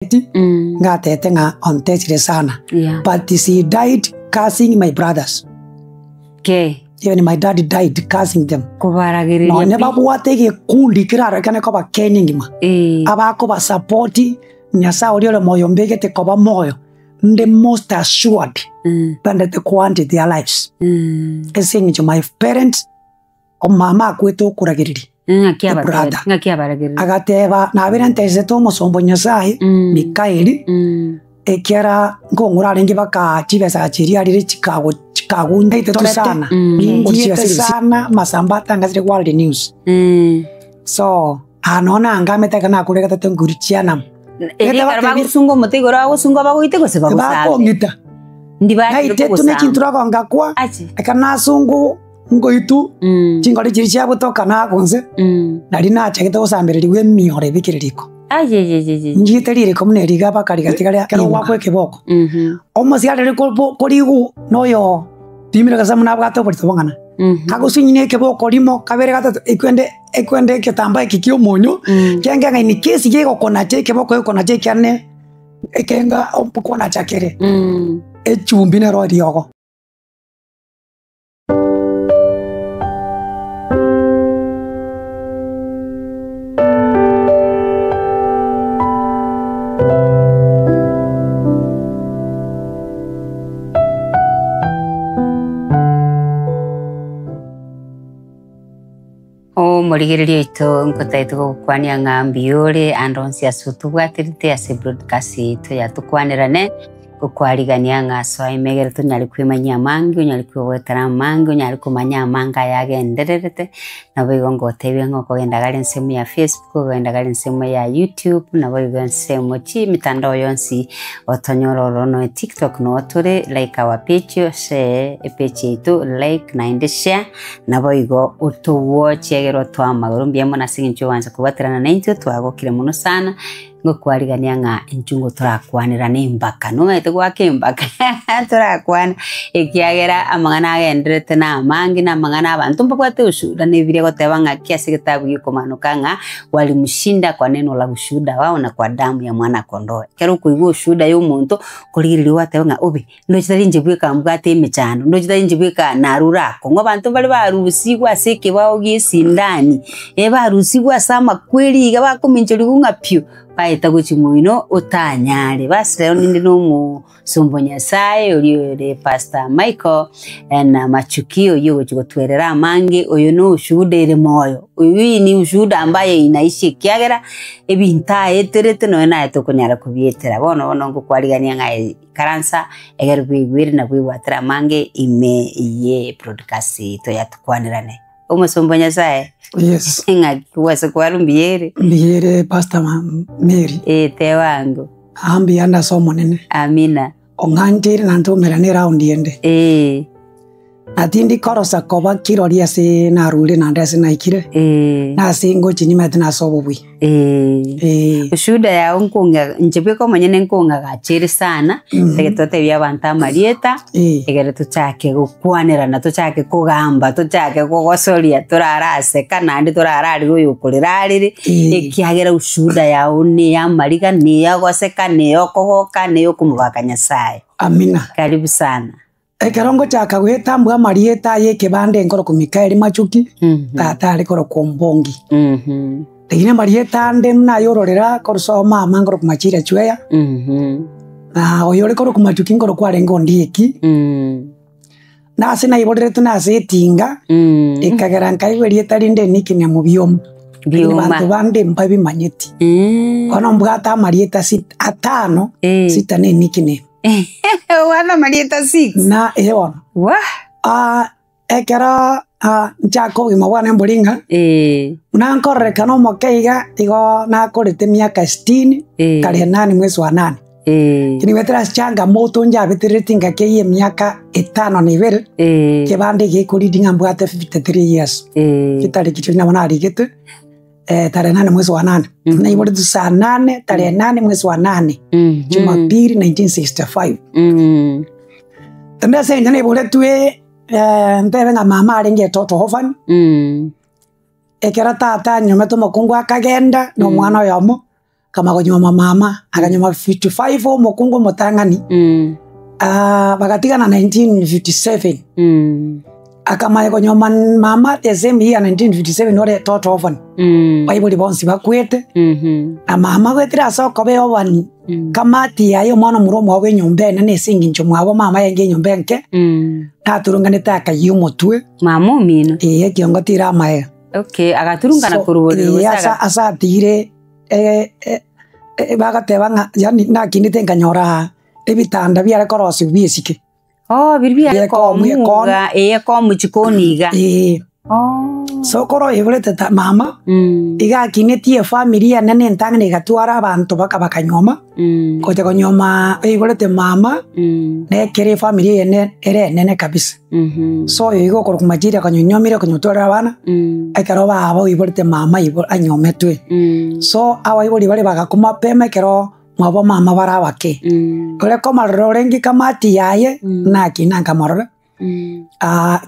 Ngatete ng'a ontesire sana but she died cursing my brothers. Even my dad died cursing them. Nonye babwate egekundi kerarorekane koba Kenya engima abakoba support Nyasaye oria ore moyo ombegete koba moyo nde most assured bendete koancha their lives. Ase eng'encho my parents omama akwete okoragereria. Ng'aki The brother. Ng'aki abaragereria. Agateba, Nabere ntesete omosomba o Nyasae, Mikaeli, ekiagera nkong'ura arenge baka chibesa chiria arire chikago chikagundaitete sana, ningiete sana amasambo atangasire World News. So, aa nonya nangamete ekero nakure gatato nkori chianamo. Erio ekero bagosunga omote igoro bagosunga bagoite gose bagosambe. Bakong'ita. Ndi bachire Naitete kogosamba. nekinto ngakwa, Ache. ekero nasungu Ngoitu, chingori chiria chiagotoka nagwo inse, nario nachagete gosambererigwa emioro ebekire riko. Nchiete ririko buna eri iga bakarigatia riria ekero gwakwa ekeboko. Omosiani aria kobo korigwa na oyo timire gose buna abwate oborito bong'ana, kagosunyia ekeboko rimo, kabere gatato, ekwende ekwende egetambaa eke kia omonyo, kiange ng'a in case gegokonacha ekeboko gegokonacha ekiane, ekenga okonacha kere, echumbi nero eriogo. Omorigereria oito nkotaete gogokwania ng'a mbuya ore ande onsi ase otobwaterete ase broadcast yaito ya Tokwanerane. Gokwarigania ng'a asoa ime egere tonyare kwemanyia amange, onyare kwegwetera amange, onyare komanya amange aya agendererete, naboigo ngotebia ng'a okogenda gare ensemo ya Facebook, okogenda gare ensemo ya YouTube, naboigo ensemo chi'emitandao yonsi otonyore ororo noe TikTok noo tore, like our page, share epage yaito, like naende share, naboigo otowatch egere otoe amagoro mbuya mono ase eng'encho yogoancha kobwaterana naintwe, twagokire mono sana. Ngokwarigania ng'a intwe ngo torakwanerane embaka, nomanyete goaka embaka torakwana ekiagera amang'ana agendererete na amange na amang'ana abanto mbabwate ushuhuda na ebibilia egoteba ng'aki ase egetabu gekomanoka ng'a walimshinda kwa neno la ushuhuda wao na kwa damu ya mwana kondoo. Ekero okoigwa ushuhuda ya omonto, okorigereria gwateba ng'a obe. Ndoche tari inche bweka mbwate emechando, ndoche tari inche bweka narure akong'u. Abanto mbare barusigwe ase ekebao gie esindani, eh barusigwe ase amakweri iga bakominchorigwa ng'a pio, baeta gochia moino otanyare. Bas rero ninde na omosomba o Nyasaye oria ore Pastor Michael na Machuki oyio ogochia gotwerera amange, oyo na oshuhuda ere moyo, oyio ni ushuhuda ambaye inaishi ekiagera ebinto aeterete nonye naye tokonyara kobietera. Bono bono ngokwarigania ng'a. Ikaransa, egere bweigwere na bwebwatera amange ime ye broadcast yaito ya Tukwanerane. Omosomba o Nyasaye, Yes. ng'aki gwase kwarwa mbuya ere? Mbuya ere Pastor Mary. Eh, teba ango. Aa mbuya ande ase Omonene. Amina. Ong'ancheire naende tomerane eround ende. Eh. Na tindi korosa koba kirori ase narure naende ase naikire, na ase ngochia nimanyete nase obobui. Ee. Ushuhuda yao nkong'a inche bweka omonyene nkong'agachere sana, ekero twatebia abanto amarieta, ekero tochake gokwanerana, tochake kogamba, tochake kogosoria, toraraseka naende torararere oyokorera arere, ekiagera ushuhuda yao neya amariga, neya ogoseka, neya okogoka, neya okomobaka Nyasaye. Amina. Karibu sana. Ekero ngochaka gwetambua amarieta aye ekebande nkorokwa Mikaeli Machuki, tata are korokwa Ombongi. Lakini amarieta ande buna ayororera korwa sobo mama nkorokwa Machira Chweya, na oyo ore korokwa Machuki nkorokwa arenge Ondieki, na ase naiboreretwe nase etinga, ekagera nkaigwa erieta rinde nickname Bioma. Lakini Bioma. banto bande mbabimanyeti. Bono mbwate amarieta sit- atano, sita ne nickname. Obwate amarieta six. Na ee bono. Wah! Ah, ekero ah, nchaka obogima bwane mbori ng'a, Eh, buna nkororekana omoke iga, igo nakorete emiaka sitini, Eh. tarehe nane mwezi wa nane. eh, Lakini goetera ase changamoto njabeterereti ngaki eyio emiaka etano na ibere, eh, kebande gekoridi ng'a mbwate 53 years. eh. Chitariki chiria nabo narigete. tarehe nane mwezi wa nane naiboretwe saa nane tarehe nane mwezi wa nane jumapili 1965 Naende ase eng'encho naiboretwe ntebe ng'a mama arenge etoto orphan ekero tata anyomete omokungu akagenda na omwana oyomo. Akama konyuoma mama, akanyuoma 55 omokungu omotang'ani, bagatigana 1957. Akamanya konyuoma mama the same year 1957 ore toto orphan, baibori bonsi bakwete, na mama goetera ase okoba eorphan, kamati yaye omwana omoro omwabo enyomba enene ase eng'encho mwabo mama yarenge enyomba enke, naturunganete akayia omotwe. Mama omino? Eeh ekiongo tira amaega. Okay, agaturungana So, korwa borere ee, gose asa aga ase atigire bagateba ng'a yaani nakinete nkanyora ebitanda biare korosiwa bia esike. Oh, biria biare Biekomu, ekonu. komuga, ee ekomu chikoni iga. Ee. Oh. Sokoro oiborete ta mama, iga akinetie efamiri enene entang'ani egatwara abanto baka bakanyuoma, gocha konyuoma oiborete mama, nekere efamiri eye ne ere enene kabisa. So oyo iga okorokwa Majiri akanyonyomire akanyotwarera abana, ekero baba oiborete mama ibo anyometwe. So abaibori baria bagakwa mapema ekero mwabo mama bare abake. Ore komarora orenge kamati yaye, nakina nkamorora,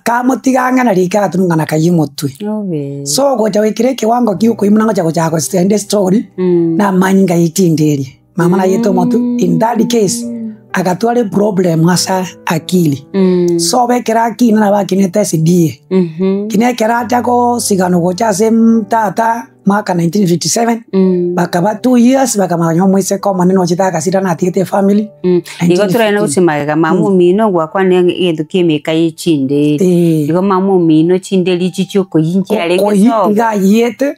kamotiga ang'e na riko agatumwa ng'a nakayia omotwe. So gocha goikera ekewango kia okoimuna ngocha gochaka gosend estory, namanyinga ye chinderia. Mama nayete omotwe, in that case, agatwara eproblem ase akili. So ekero akina nabo akinete SDA. Lakini ekero acha kosiganwa gocha ase tata mwaka 1957, bakaba 2 years bakamanya omoiseke omonene ochete agasira natigete efamiri. Igo toragende gochia magega mama omino gwakwanire ng'a egento kia emeka ye chinderi. Igo mama omino chinderi echi chia okoyia nchiarenge Okoyia sobo. iga ayiete,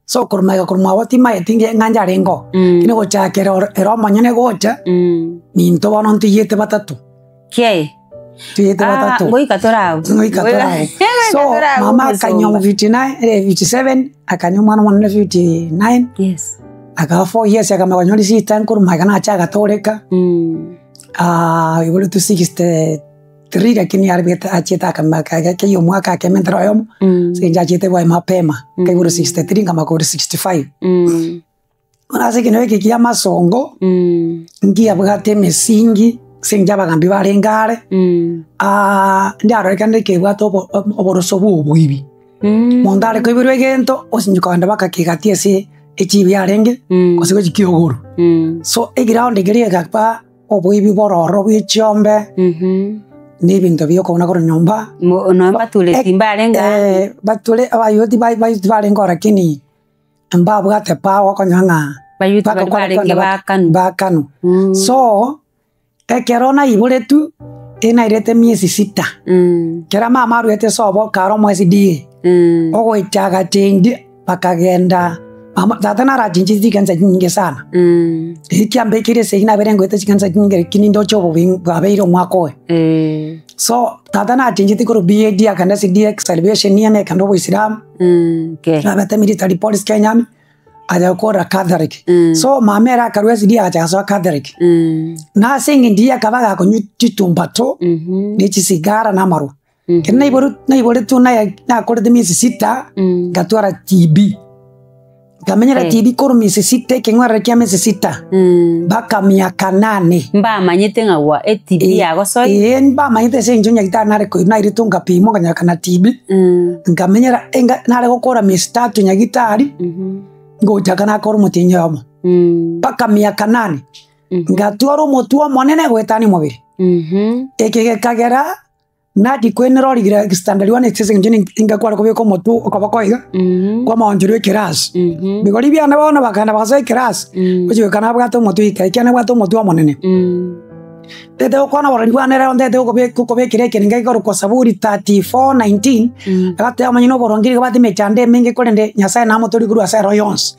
so korwa magega korwa mwabo timaeti ng'a njarenge oo. Lakini gochakera oro ere omonyene gocha, ninto bono ntoiyete batato. Kiaye? Toiyete Ah, batato. ngoika tore abwo. Ngoika tore abwo. So, Ngoika tore abwo mama akanywa omosomba. 59, 57, akanywa omwana omonene 59, Yes. akaba 4 years akamanya konyora risiita nkorwa magega nache agatoreka, igoretwe 63 lakini aribete achiete akama keiyo omwaka akementera oyomo, ase eng'encho achiete bwaye mapema, nkaigora 63 nkamanya kogora 65. Bono ase ekenyoro eke kia amasongo, nkiabwate emesingi ase eng'encho abagambi barenge are, ndiarorekane kebwate oboroso bwa oboibi. Monto are koiborwa egento, osinye kogenda mpaka kegati ase echibi yarenge, gose gochia kiogoro. So eground keria egaba oboibi bororo bwe chiombe, na ebinto bia okobuna korwa nyomba. Nonya batureti mbarenge aa? Bature abayuti tibarenge oo lakini mbabwate power okonyora ng'a Bayuti baria barenge bakanu. bakanu. So, ekero naiboretwe, enairete miezi sita, ekero mama aruete sobo kare omo SDA, ogocha agachengi bakagenda, mama tata narachencheti chikanisa chinyinge sana, eki kiambekeire esegi nabere ngoeta chikanisa chinyinge lakini ndoche obobe bwabeire omwaka oyo. So, tata nachencheti korwa BAD akagenda SDA Salvation Army akagenda oboisilamu, nabete military police Kenya Army, acha gokora Catholic. So mama ere akarwa SDA agacha agasoa Catholic. Na ase eng'encho eyio akaba agakonywa chitumbato, na echisigara na amarwa. Ekero naiboru naiboretwe naye nakorete miezi sita, ngatwara TB. Nkamenyera TB korwa miezi sita ekeng'werero kia miezi sita, mpaka miaka nane. Mbamanyete ng'a gwa eTB yagosoire? Ee, mbamanyete ase eng'encho nyagetari nare koirwa nairetwe nkapimwa nkanyorekana TB, nkamenyera enga nare gokora miezi tatu nyagetari, ngochaka nakora omotienyi oyomo, mpaka miaka nane. Ngatwara omotwe omonene goetania omobere. Eke gekagera. Nadikwenera origire standard one ase eng'encho ningakware kobeka omotwe okoboko iga, kwamaonchorwa ekerasi. Bigori biane bono bakagenda bagasoa ekerasi, gochia goika nabwate omotwe ika ekiagera nabwate omotwe omonene. Ntete gokwana oborori bwane rero ntete gokobekera ekerengo gekorokwa Saburi 34:19, egoteba omonyene oboronge nigo abwate emechando emenge korende Nyasaye namotorie korwa ase ero yonsi.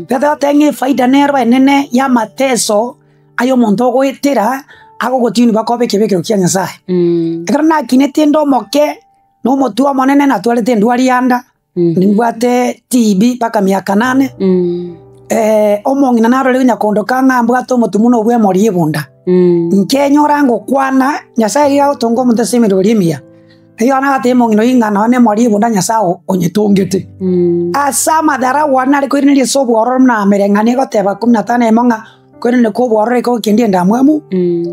Ntete goteba ng'a efaida nero enene y'amateso. Aye omonto ogoetera agogotiini bakobe ekebekero kia Nyasae. Ekero nakinete inde omoke, na omotwe omonene natwarete endwari ya nda, nimbwate TB mpaka miaka nane, omong'ina narorire nyakondoka ng'a mbwate omotwe buna obwa emori y'ebunda. Nkenyora ngokwana, Nyasae riria agotonga omonto ase emeroberi emiya, riria nagatebia omong'ina oyio ng'a nonye na emori y'ebunda Nyasae onyetongete. Ase amadharau aria nare koiraneria ase obwororo buna amereng'anio egoteba kumi na tano eyemo ng'a. Korende kobwororo eke gokendia endamwamu,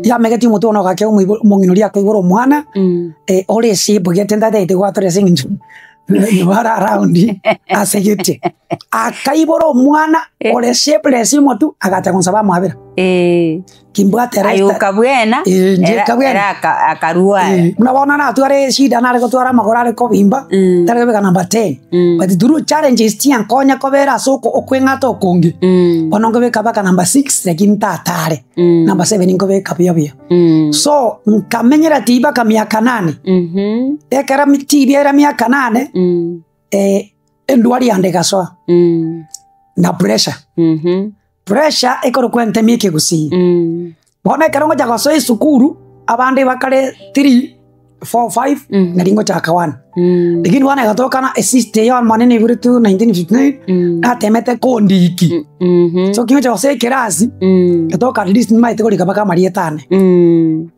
yamegeti omotwe one ogakea omoibo omong'ina oria akaibora omwana, ore eshape gete ntatagete gwatora ase eng'encho bare around ase gete. Akaibora omwana. Ore shapeless omotu agacha gonsaba amabera. Kimbwate Aye resta. okabwena, Eh, inche era- nkabwena. era aka- akarwara. Eh, buna bono natware eshida nare gotwara amagoro are kobimba, Mm. tare kobeka number 10. Mm. But through challenges chiankonya kobera ase oko okweng'ata okonge, Mm. bono nkobeka mpaka number 6 lakini ntatare. Mm. Number 7 nkobeka buya buya. Mm. So, nkamenyera tibi mpaka miaka nane. Mhm. Ekero tibi era miaka nane, Mm. endwari yande egasoa, Mm. na pressure. Mhm. Pressure ekorokwa entemi ekegusii. Mm. Bono ekero ngocha gosoa esukuru, abande bakare three, four, five, Mhm. nari ngochaka one. Mm. Lakini bono egatokana esister eye omonene aiboretwe 1959, Mm. natemete kondiki. Mhm. So kingocha gosoa ekerasi, Mm. egatoka at least nimaete korika mpaka amarieta ane. Mm.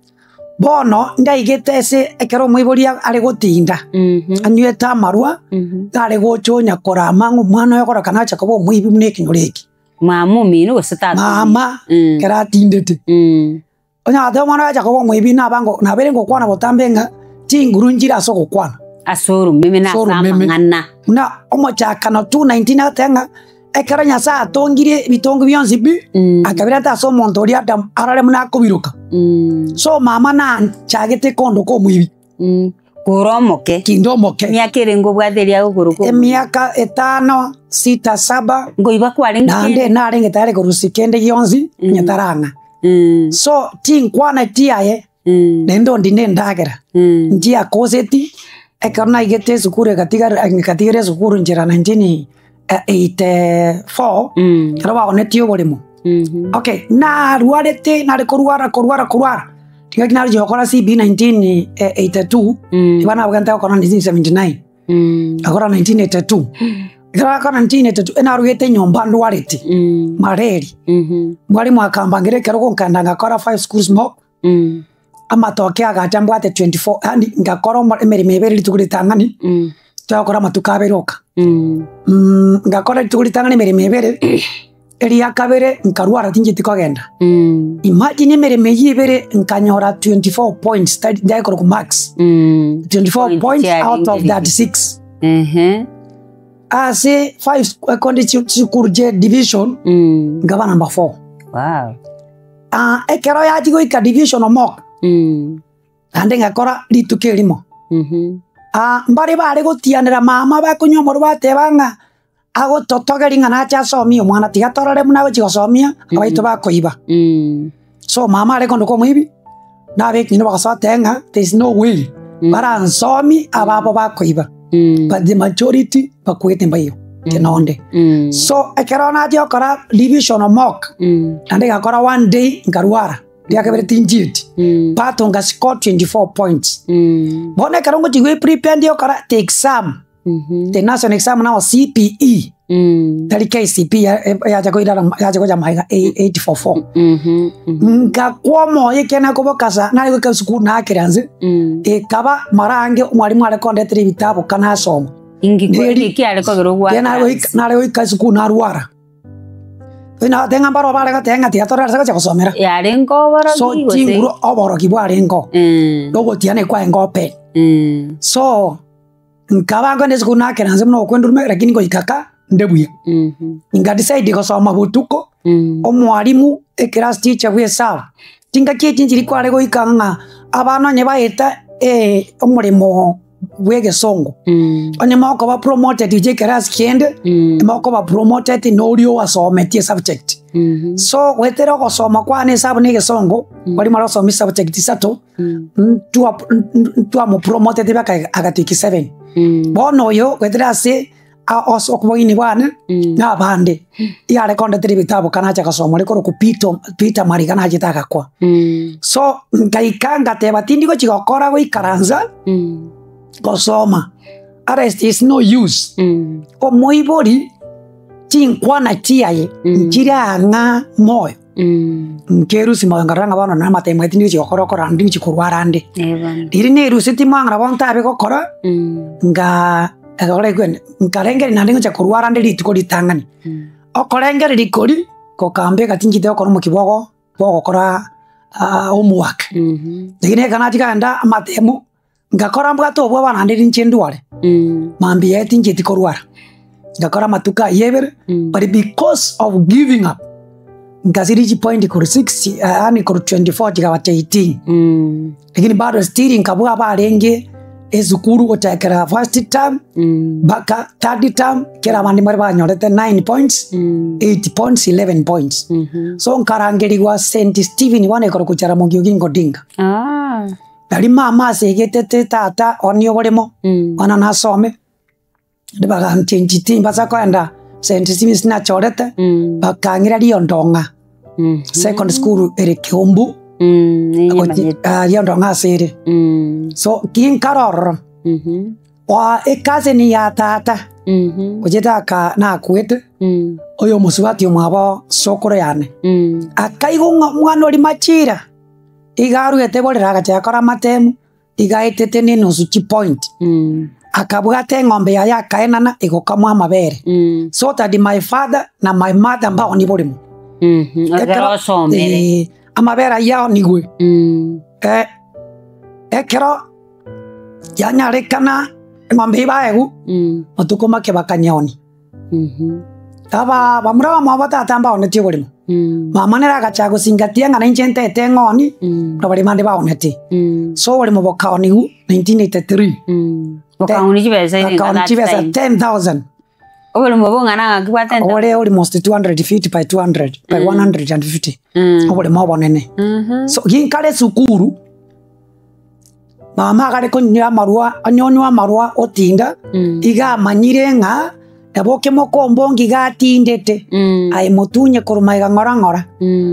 Bono ndaigete ase ekero omoibori are gotinda, anywete amarwa, tare gocha onya korama ng'a omwana oye okoroka nache koba omoibi buna ekenyoro eke. Mama omino gose tata omino? Mama, ekero atindete. Onya goteba omwana oye acha koba omoibi nabango nabere ngokwana botambe ng'a chinguru nchire ase ogokwana. Ase oromeme na Ase ase oromeme. amang'ana. Buna omochakano 2:19 agoteba ng'a ekero Nyasae atongire ebitongo bionsi pi, akabireta ase omonto oria Adamu arore buna akobiroka. So mama nanchagete kondoka omoibi. Kore omoke. Kinde omoke. Emiaka erenge obwate eria agokoroka omoibi? Emiaka etano, sita, saba. Nkoiba kwarenge Naende kende? narenge tayari korusia kende gionsi, onye tarang'a. So chinkwana chiaye, naende ondine endagera, nchiakoseti, ekero naigete esukuru egatigara egatigara esukuru nchera 1984, ekero baonetie oboremo. Okay, narwarete nare korwara korwara korwara, riria narochia gokora CB 1982, igo nabwate gokora 1979. Ngakora 1982. Ekero nakora 1982, enarugete enyomba ndwarete malaria. Mwalimu akambangira ekerogo nkaenda ngakora five schools mock, amatoke agacha mbwate 24 yaani ngakora omo emeremo ebere rituko ritang'ani, twagokora amatuko abere oka. Ngakora rituko ritang'ani emeremo ebere, eria kabere nkarwara tincheti kogenda. Imagine emeremo eyio ebere nkanyora 24 points tari ntaekorokwa marks. 24 Points points out of chiarenge 36. Ehe. Ase five ekondi chisukuru chie division nkaba number four. Wow. Ah, ekero yachia goika division omoka, naende ngakora rituko erimo. Ah, mbare bare gotianera mama bakonywa omorwa bateba ng'a agototogeria ng'a nache asomie omwana tiga torore buna agochia gosomia abaito bakoiba. So mama are kondoka omoibi, na abekina bagasoa bateba ng'a there is no way baransomie ababo bakoiba. But the majority bakwete mbaiyo inche nonde. So ekero nachia gokora revision mock, naende ngakora one day nkarwara, riria kabere tinchieti, but nga score 24 points. Bono ekero ngochia gwe prepare ndi gokora the exam, the national exam now CPE, tari KCPE yacha koirana yacha gocha magega 844. Nkakwa omoyo ekiagera nakobokasa nare goika esukuru naakera nse, ekaba mara ange omwalimu are kondetera ebitabu ka nasoma. Inki Neri- inki kiare kogera ogwakera Ekiagera nagoika nse? nare goika esukuru narwara. Nagoteba ng'a mbarobwo bare goteba ng'a tiga torore ase gochia gosomera. Yarenge oborogi So gose? chinguru oborogi bwarenge oo, na ogotiana kwarenge open. So, Nkaba nkogenda esukuru nakera nse buna okwenduruma lakini ngoika ka nde buya. Nka decide gosoma botuko, omwalimu eclass teacher bwa esabu, chingaki echi nchiri kware goika ng'a abana onye baeta omoremo bwa egesongo, onye mokoba promoted gochia ekerasi kende, mokoba promoted na oria owasometie esubject. So goetera ogosoma kwane esabu na egesongo, mwalimu are gosomia esubject isato. Ntwamopromotete mpaka agatoika seven. Bono oyo goetera ase ase oboini bwane na abande, yare kondetera ebitabu ekero nacha gosoma ore korokwa Peter Peter Mariga nachete agakwa. So nkaika ngateba tindi gochi gokora goikaransa gosoma, otherwise there is no use. Omoibori chinkwana chiaye nchire ang'a moyo. Nkerusia moyo nkarora ng'a bono namatemo aye tindi gochia gokora okora ndi gochia korwara ande. Riria nerusetie moyo ng'a nabo ntabe gokora, ngaa ekero ekwene nkarengereria naende ngochia korwara ande rituko ritang'ani. Okorengereria koria, gokambeka tinchete gokora omokia bwogo bwogokora homework. Lakini ekero nachia kogenda amatemo, ngakora mbwate obwoba naende rinche ndware, mambia yaye tincheti korwara. Ngakora amatuko ayio ebere, but because of giving up, nkasiria chipoint korwa six yaani korwa 24 chikaba 18. Lakini bado still nkabua abarenge esukuru gochakera first term mpaka third term, kera abande mbare banyorete 9 points, 8 points, 11 points. So nkarangerigwa St. Stephen bono ekoroku Jaramogi Oginga Odinga. Naria mama asegetete tata one oboremo, bono nasome. Baganchenchia timbasa koenda St. Stephen's nachorete, bakang'ira Riondong'a second school ere Kiumbu, Riondong'a ase ere. So ki nkare ororo, ecousin ya tata, ochete aka nakwete, oyo omosubati omwabo sokoro yane, akaigwa ng'a omwana oria Machira, iga aruete borere agachaka kora amatemu, iga aetete ne enusu chipoint, akabwata eng'ombe yaye akaenana egokamwa amabere, so that my father na my mother mbaoni borimo. Ekero osomere. Amabere ayio aonigwe. Ekero yanyarekana eng'ombe eyio baegwa, matuko make bakanyeonia. Aba bamura bamwabo tata mbaonetie oborimo. Mama nere agachaka gosingatia ng'a nainche ntete eng'oni, buna baria bande baonetie. So oborimo bokaonigwa 1983. Bokaoni chibesa ere Bakaoni chibesa 10,000. Oborimo bong'ana ng'aki bwa 10,000? Ore almost 250 by 200 by 150. Oborimo obonene. So ginkare esukuru, mama agare konywa amarwa, onyonywa amarwa otinda, iga amanyire ng'a nabo okemokombongi iga atindete, aye motunye korwa magega ng'ora ng'ora.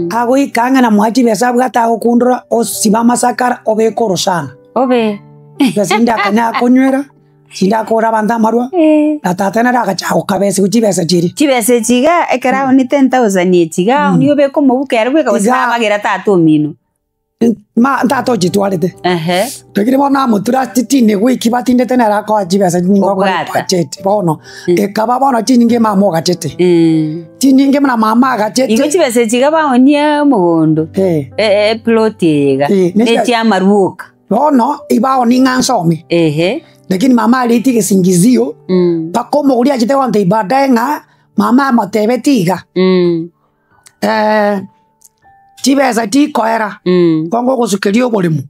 Agoika ang'e na moa chibesa abwate agokundora, osibe amasakara obeke orosana. Obe. Chibesa inde akanya konywera, chinde akore abanto amarwa, na tata nere agachaka gokabesiwa chibesa chiria. Chibesa echi iga, ekero aoni 10,000 echi iga aoni obeke omobuko ere bweka gose nabagera tata omino. Ma tata ochitwarete. Lakini bono namotrust tinde goiki batindete nere akoa chibesa chinyinge okore Obwata. budget bono. Ekaba bono chinyinge mama ogachete. Chinyinge buna mama agachete. Igo chibesa echi iga baonia omogondo, eplot eye iga, ne chiamaruoka. Bono ibaoni ng'a nsome. Lakini mama arieti egesingizio, mpaka omogori achete gontebia baadaye ng'a mama amotebetie iga. Chibesa chikoera, kongo ogosukeria oboremo,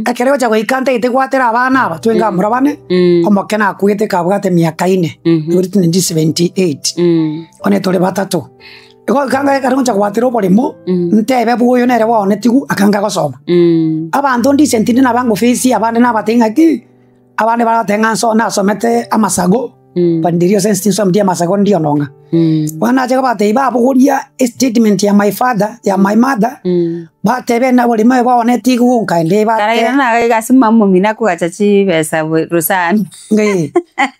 ekero ogocha goika ntagete gwatera abana aba, twenge abamura bane, omoke nakwete kabwate miaka ine, igoro 1978, one tore batato. Igo ekanga ekero ngocha gwatera oboremo, ntebe bwa oyo nere bwaonetigwe akanga gosoma. Abanto ndisentiri naba ngofesi abande nabatebia ng'aki, abande barateba ng'a nso nasomete amasago, but ndiria ase tinsometi amasago ndio nonga. Bono nacha kobatebia babogoria estatement ya my father, ya my mother, batebe na oborimo oyo bwaonetigwe nkaende bate. Karaira naye ase mama omino akogacha chibesa rosana.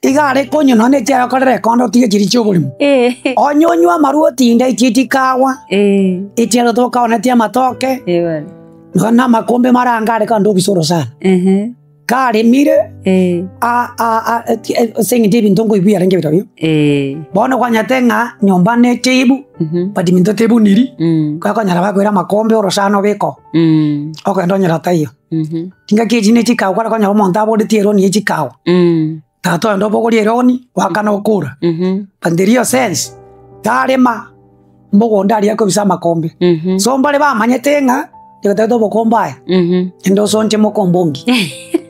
Iga are konywa nonya echiaye okorera ekondo otige chiria chia oborimo. Onye onywa amarwa otinde echi chikawa, echiaye tokaonetie amatoke, nonya na amakombe marange are kando obisoro sana. Karemire, ase eng'encho y'ebinto nkoigwa yarenge birobio, bono kwanyete ng'a nyomba ne table, but minto tebuniri, kwakonyora bakoira amakombe orosana obeke oo, okogenda onyora taiyo. Chingaki echi ne chikawa kware konyora omonto aboretie eroni ye chikawa, tata oyonde obogorie eroni, goakana okora, but the real sense, tarema mogondo aria akobisa amakombe. So mbare bamanyete ng'a nigo obokombe aye, ende osonche mokombe ongi.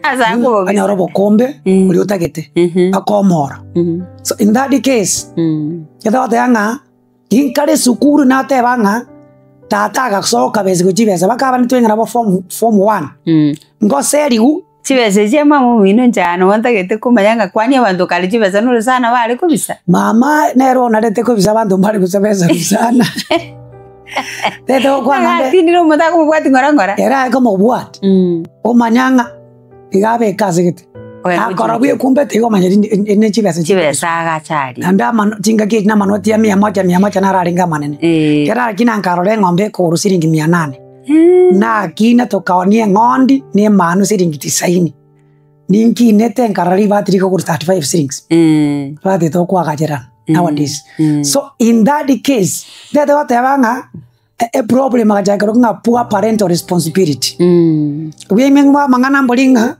Anyore obokombe oria otagete, akomora. So in that case, getogoteba ng'a inkare esukuru nateba ng'a tata agasoka besa gochia chibesa mpaka abande tweng'ana nabo form form one, ngoseriwu. Chibesa echi mama omino inche aye nabo ntagete komanya ng'a kwani abanto kare chibesa nore sana bare kobisa? Mama nere onarete kobisa abanto mbare kobisa besa sana. Tete gokwana nde. Tindire omonto akomobwati ng'ora ng'ora. Ere aye komobwati, omanya ng'a iga abeke ase gete. Akora bwekumbete igo omanya ne chibesa Chibesa agacha aria. Naende amano chingaki echi na amanoti ya mia moja mia moja naro arenge amanene. Ekero arakina nkarora eng'ombe ekogorwa siringi mia nane. Nakina tokaonia eng'ondi na emanu siringi tisaini. Ninkinete nkarora ribati rikogorwa 35 shillings. Ribati tokoagacherana nowadays. So in that case, ntagete goteba ng'a eproblem agachaka korokwa ng'a poor parental responsibility. Bwime amang'ana mbori ng'a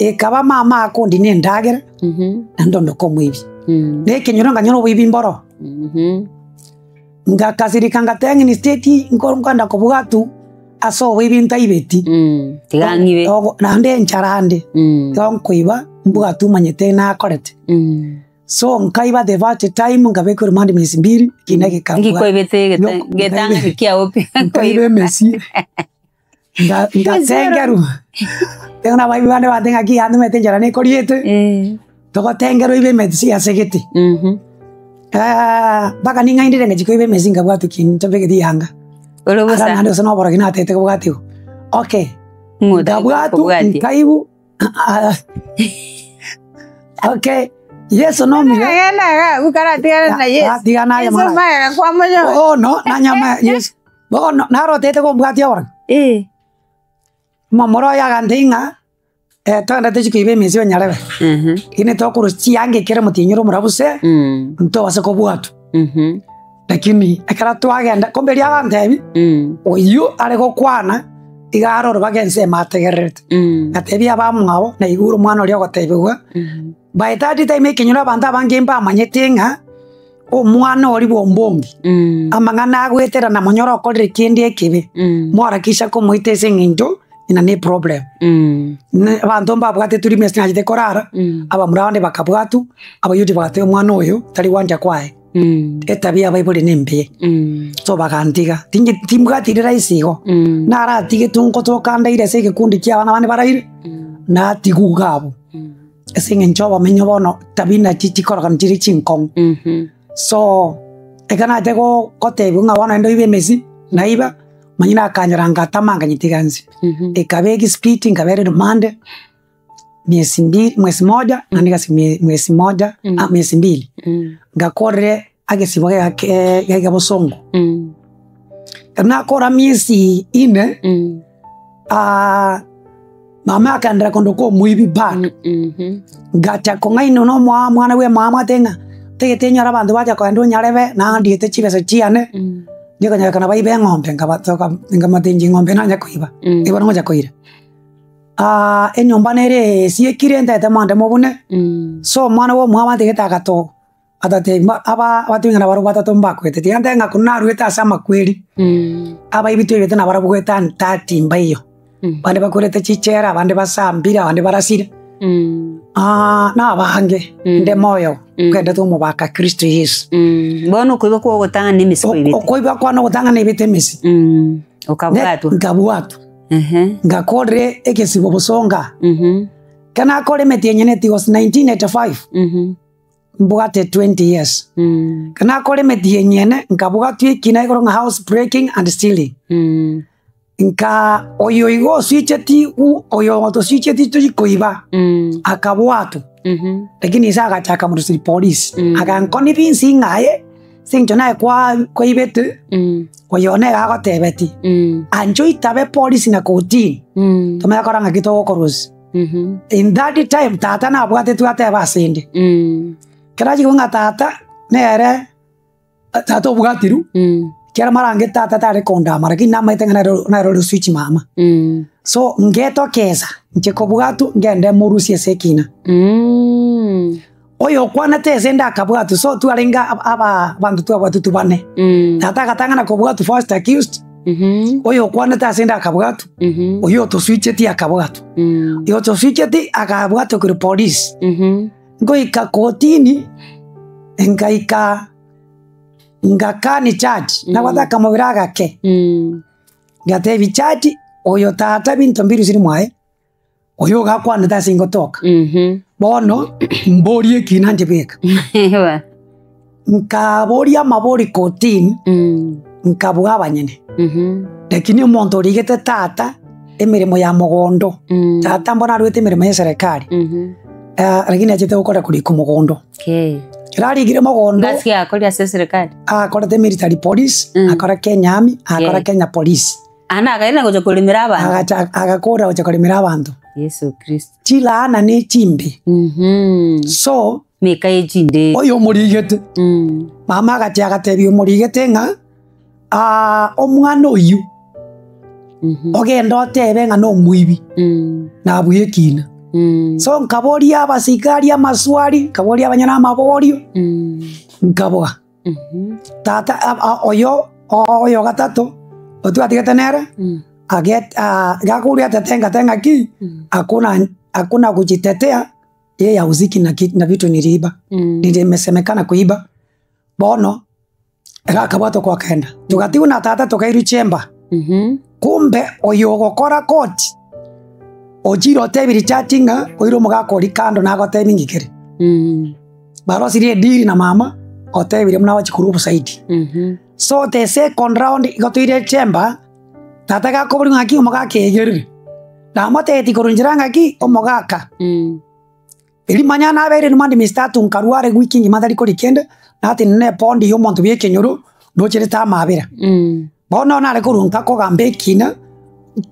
ekaba mama akondina endagera, naende onde okomoibia. Na ekenyoro nkanyora oboibi mboro. Ngakasirika ngateba ng'a instead nko nkoenda kobwatwa ase oboibi ntaibeti, Tiga ng'ibe. ogo naende enchara ande, igo nkoiba mbwatwe omanyete nakorete. So nkaiba the first time nkabekwa remand miezi mbiri, ekina gekabua. Nki kwaibete egete getang'ani kiago pi? Nkaiba emesie, nga- ngatengerwa, ekero nabaibi bande bantebia ng'aki yantomete enchara nekoriete, togotengerwa oibe emesie ase gete. Mpaka ning'aindire ngachia koiba emesie nkabwatwa ki ntabegeti yanga. Ore bosa. Ara naende gose na oborogi natete kobwatiwa. Okay, Ng'o otagete nkabwatwa kobwatia? nkaigwa okay, Yeso nomuya. Agenda iga karatigane na Yesu. Atigana aye Yesu mara. magega kwamonyoa. Bono nanyama Yesu. Bono narotete kombwatia oborogi. Momura oyo agantebia ng'a togende tochie koiba emesio onyarebe, lakini tokorusia chianga ekere motienyi ore omorabu se, ntobase kobwatwa. Lakini ekero twagenda, kumbe erio agantebia, oyio are gokwana iga are orobaga ensemo ategererete. Agatebia abamwabo, naigure omwana oria ogotebiwa, by that time ekenyoro abanto abange mbamanyete ng'a. Omwana oria bw'ombongi, amang'ana agoetera na monyore okorire kende ekebe, mwarakisha komoita ase eng'encho ng'a ne problem. Ne abanto mbabwate turi mesa nachete korara, abamura bande bakabwatwa, abayuti bagateba omwana oyo tari gwancha kwaye, etabia y'abaibori nembe, so bagantiga. Tinge timbwati rahisi igo, naratigetwe nkotoka ndaire ase egekundi kia abana bande baraire, natigwa iga abwo. Ase eng'encho obomenyo bono tabi nachi chikorokana chire chinkong'u. So, ekero nachete go- gotebiwa ng'a bono naende oibe emesi, naiba, manyire akanyora ngatama nkanyetiga nse. Ekaba egespeed nkabera rumande, miezi mbili mwezi moja naende egasi mie mwezi moja ah miezi mbili. Ngakorire agesibo gake geke bosongo. Ekero nakora miezi ine. Mama akaenderera kondoka omoibi bado. Ngacha kong'ainwa na omoa omwana bwa emama ate ng'a ntagete nyore abanto bacha kogenda onyarebe nandiete chibesa chiane, nikonyorekana baibe eng'ombe nkabatoka nkamatenchia eng'ombe nanye koiba, nigo ngocha koira. Enyomba nere esiekire ntagete moende mobune, so omwana bwa omwabo antagete agato. Atatebia aba abatomwa nabarabwo batato mbakwete, tiga ntebe ng'a korwa naruete ase amakweri, abaibi twaibete nabarabwo goeta ntati mbaiyo, abande bakwerete chichela, abande basambire, abande barasire, na abange inde moyo ngendete omobaka Kristo Yeso. Bono okoiba kwa ogotang'ana emesi kwaibete. Okoiba kwane ogotang'ana ebete emesi. Okabwatwa. Nkabwatwa. Ngakorire egesibo bosonga. Ekero nakora emeti enyene it was 1985. Mbwate 20 years. Ekero nakora emeti enyene, nkabwatwa ekina igoro ng'a house breaking and stealing. Nka oyo igo oswicheti u oyo otoswicheti tochi koiba, akabwatwa. Lakini ise agacha akamoruseria polisi, aganconvince ng'a aye, ase eng'encho naye kwa kwaibete, oyo nere agotebetie, ancha oitabe polisi na kotini, tomanye kora ng'aki togokorusia. In that time tata nabwatetwe atebe asende. Ekero achia kobua ng'a tata nere tata obwatirwe, ekiagera marange tata tare kondama lakini namanyete ng'a nere nere ore switch mama. So ngetokesa inche kobwatwa ngende morusie ase ekina. Oyo okwanete ase ende akabwatwa, so twarenge aba abanto twabwatwa bane. Tata agatang'ana kobwatwa first accused, oyo okwanete ase ende akabwatwa, oyio otoswicheti akabwatwa. Oyo otoswicheti akabwatwa korwa polisi. Ngoika kotini, ngaika ngakani charge, nabwate akamobere agake, ngatebia judge, oyo tata binto mbirusiri mwaye. Oyo ogakwanete ase ngotoka. Bono mborie ekina inche bweka. Nkaboria amabori kotini, nkabua abanyene. Lakini omonto origete tata emeremo ya mogondo, tata mbono aruete emeremo ya eserekari, lakini achete gokora korika omogondo. Ekero arikire mogondo, Gasi yakoria ase eserekari. akorete military police, akora Kenya Army, akora Kenya Police. Ande akairana gocha koremera abanto. Agacha agakora gocha koremera abanto. Yeso Kristo. Chilaana ne chimbe. So Meka ye chinde. oyo omorigete. Mama agacha agatebia omorigete ng'a ah, omwana oyio ogende otebe ng'a nomoibi, nabue ekina. So nkaboria abasigari amaswali, nkaboria abanyene amaborio, nkaboa. Tata oyo oyo gatato, otwatigete nere, gakoria tete ngate ng'aki, hakuna hakuna kujitetea, yeye hahusiki na ki na vitu niliiba, nilimesemekana kuiba, bono ere akabwatwa kwakenda. Togatigwa na tata tokairwa chamber, kumbe oyo ogokora koti, ochire otebirie judge ng'a oire omogaka oria kando nagotebia inki kere. Barosirie edeal na mama, otebirie buna agochia korwa obosaidi. So the second round igo toire chamber, tata gakoboria ng'aki omogaka eigerire, namotebetie korwa inchera ng'aki omogaka, erio manya nabeire remand mistatu nkarwara ewiki engima ntari koria kende, natenena na ebondi ya omonto bwa ekenyoro, ndocherete amabera. Bono nare korwa nka kogamba ekina,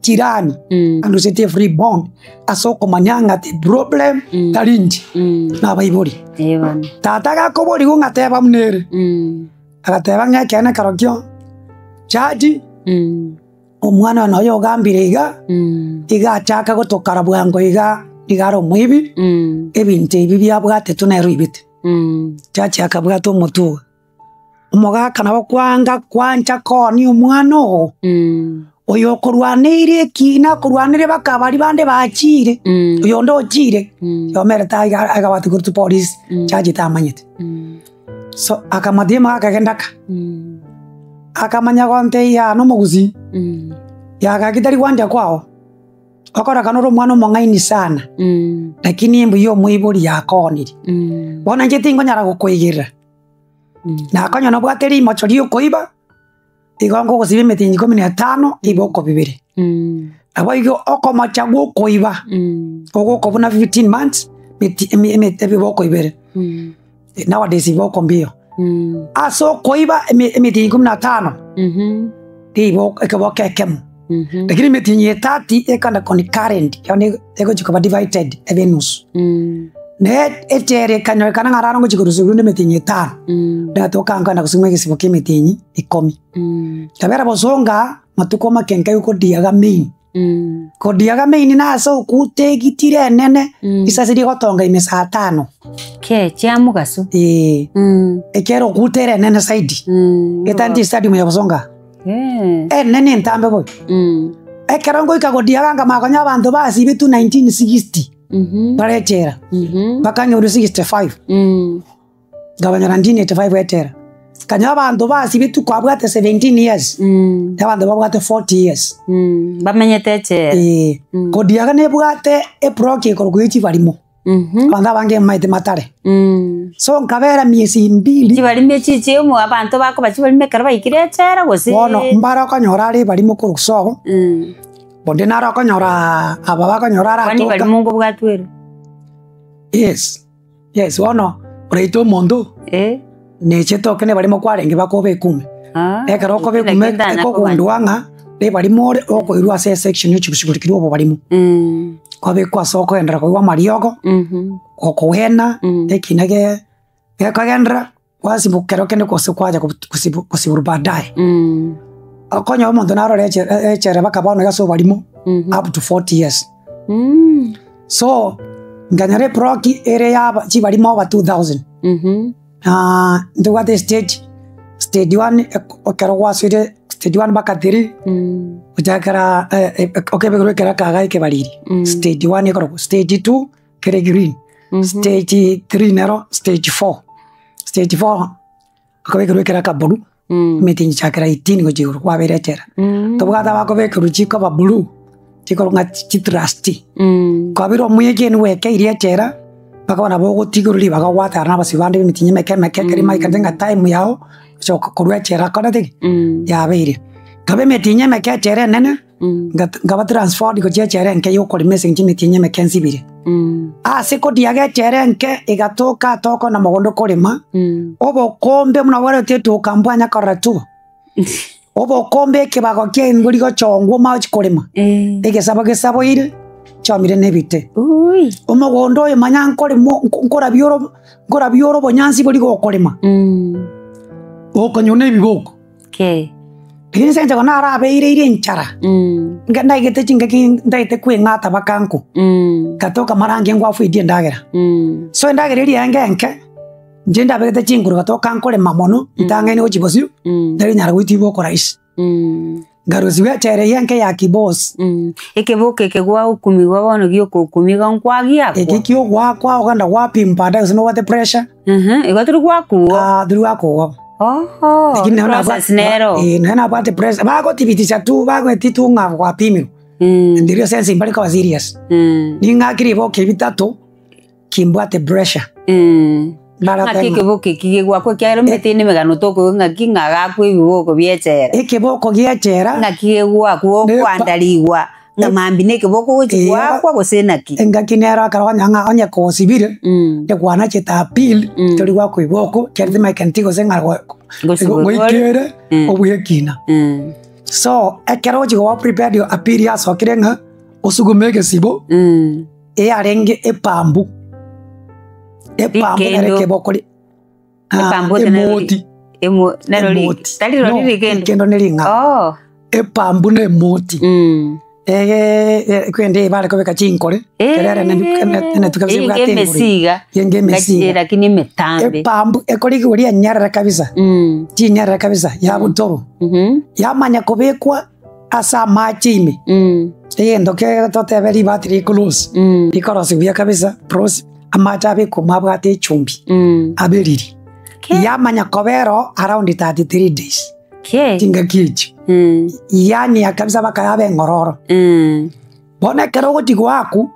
jirani andusetie efree bond ase okomanya ng'a the problem tari inche, na abaibori. Tata gakoborigwa ng'a teba buna ere, agateba ng'a ekeene kerokio, judge, omwana one oyo ogambire iga, iga achaka gotokara bwango iga, nigo are omoibi, ebinto ebi biabwatetwe nere oibete. Judge akabwata omotwe ogo. Omogaka nabo kwanga kwancha koonia omwana oo, oyo okorwaneire ekina akorwaneire baka baria bande bachiire, oyonde ochiire, yomerete aiga agabwate korwa chipolisi, judge tamanyete. So akamotiga omogaka agenda ka, akamanya gontebia aa nomogusii, yagaki tari gwancha kwao, okorekana ore omwana omong'aini sana, lakini mbuya omoibori yakoonirie. Bono inche tingonyara gokoigerera. Nakonya nobwate rimocho ri'okoiba, igo nkogosibia emetienyi ikomi na etano, iboko bibere. Naboigo okomocha gw'okoiba, ogokobuna 15 months, meti emi emi ebiboko ibere, nowadays iboko mbiyo. Ase okoiba emi emetienyi ikomi na tano, riboko ekeboko ekemo, lakini emetienyi ethirty ekogenda concurrent, yaani egochi koba divided ebe enusu. Ne echela ekanyorekana ng'a raro ngochia korusia rende emetienyi etano, ndatoka nkogenda gosoma egesibo kia emetienyi ikomi. Nkabera bosonga amatuko make nkaigwa kodiaga main, kodiaga main nase okuta egitire enene, risasi rigotonga ime saa tano. Kee chiamogaso. Eeh, ekero okuta ere enene zaidi, etanti stadium ya bosonga, enene entambe bobe. Ekero ngoika kodiaga nkamanya konya abanto basibetwe 1960. Bare echela, bakanyorwa 65, nkabanyora 1985 echela. Nkanyora abanto basibetwe kwabwate 17 years, na abanto babwate 40 years. Bamenyete echela. Eeh, kodiaga nebwate eblock ekorokwa ya chibarimo, abanto abange mbamaete matare. So nkabera miezi mbili. Chibarimo echi chiemo abanto bakoba chibarimo ekero baikire echela gose? Bono mbare okonyora are ebarimo korwa sobo. Onde naro okonyora aba bakonyora Kwani aratoka. bari mongo bwatwerwe? Yes, yes, bono oraite omonto Eh. neche toke nebarimo kwarenge bakoba ekume. Ah, Ekero okoba lakini ekume ndanya ekogundua ng'a nebarimo ore okoirwa ase esection ochia goshughulikiwa obobarimo. Kwabekwa ase okoenderera koigwa amariogo, okogwena, ekina ge gekogenderera gwasibu kero kende gose kwacha gosibu gosibwa baadaye. Okonyora omonto narore eche echere mpaka bono iga ase oborimo up to 40 years. So, nkanyora eplot ere ya aba chibarimo over 2000. Ntobwate estage, stage one ekero gwasoire stage one mpaka three, gochakera okebekerwa ekeraka iga ekebariri, stage one ekorokwa, stage two kere green, stage three nero stage four, stage four okobekerwa ekeraka blue, emete gochakera 18 gochia igoro kwabeire echela. Tobwate abakobekerwa chikoba blue, chikorwa ng'a chitrustee, kwabeire omwegeni bwekeirie echela, mpaka bono nabo ogotigwa ribaga gwatara na abasibwa bande emetienyi emeke emeke ekero emanyekane ng'a time yago gocha korwa echela korete ki? Yabeire. Nkaba emetienyi emeke echela enene. Nkaba transferred gochia echela enke y'okorema ase eng'encho emetienyi emeke nsibire. Ase kodiaga echela enke egatoka atoko na mogondo korema, obokombe buna bwareti etoka mbwanya korora tu. Obokombe ekebago kia engori gochongwa omanye gochia korema, egesabo gesaboire, chiomire na ebite. Omogondo oyo manya nkorema nkorabia oro nkorabia ore obonyansi boria gokorema, gokonywa na ebiboko. Kei. Lakini ase eng'encho narabeire enchara, nge ndaigete chingaki ntaete kweng'ata mpaka nkwe, ngatoka mara nge ngwafuitie endagera. So endagera eria enge enke, inche ndabegete chinguru gatoka nkorema mono, ntang'aini gochia bosio, ntari nyara goitiwa okorahisi. Nkarusiwa echela eyio enke ya kibos. Ekeboko eke gwagokumigwa bono giokokumigwa nkwagiakwa. Eke kiogoakwa ogenda gwapimwa baadaye gose nobwate pressure. Igo tori gwakuo. Ah, tori gwakuo. Oho, Lakini nonye process nero. Eh, nonye nabwate pressure, bagothibitisha tu bagoeti tu ng'a gwapimirwe. Ndirio sense mbare koba serious. Ning'akire riboke bitato, kimbwate pressure. Ng'aki ekeboko eki gegwakwa ekiagera omanyete eye nemegano tokoigwa ng'aki ng'a agakwa ebiboko bia echela. Ekeboko gia echela. Ng'aki gegwakwa okwandarigwa ng'a mambia na ekeboko ogochi goakwa gose naki. Engaki nero ekero onya ng'a onye kosibire, ekwanachete appeal, tori goakwa iboko, ekiagera timaikenti gose ng'a goikere obuya ekina. So, ekero ogochi koba prepared appeal yasokire ng'a osugume egesibo. Eyarenge epambu, epambu nere Rikendo. ekeboko ri- ah, Epambu ete nero ri- emoti, Emo nero ri emoti. tari rori No, rikendo. rikendo ne ring'ao. Oh. Epambu na emoti. Ege kwende ebare kobeka chinkore, ekero ere enetu kabisa Eye ebwate engori. emesiga. Enge emesiga. Lakini emetambe. Epambu ekorigwa rianyerere kabisa, chinyerere kabisa, yabutorwa. Yamanya kobekwa ase amache ime. Egento ke totebe ribati rikorosi, rikorosi buya kabisa, pros amache abekwe ime abwate echumbi, abe riri. Yamanya koba ero around 33 days, chingaki echio, yanyia kabisa mpaka yaba eng'ororo. Bono ekero ogochia goakwa,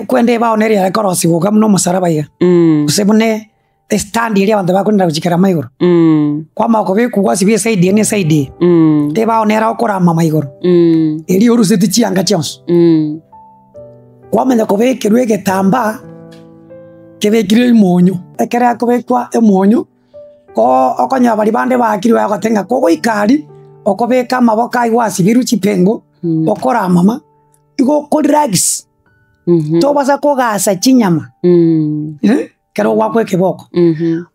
kwende ebao nere yare korosigwa iga buna omosaraba iga, gose buna Estandi eria abanto bakorenda gochia kerama igoro, kwamanya kobekwa gwasibia eside eye na eside eye, ebao nere okoramama igoro, eria orusetie chianga chionsi. Kwamanya kobekerwa egetambaa kebekire emonyo, ekero ekobekwa emonyo, ko okonyora baria bande baakirwe bagoteba ng'a kogoika aria, okobeka amaboko aywo gwasibirwe chipengo, okoramama, igo okorelax, tobasa kogasa chinyama. Ekero ogwakwa ekeboko,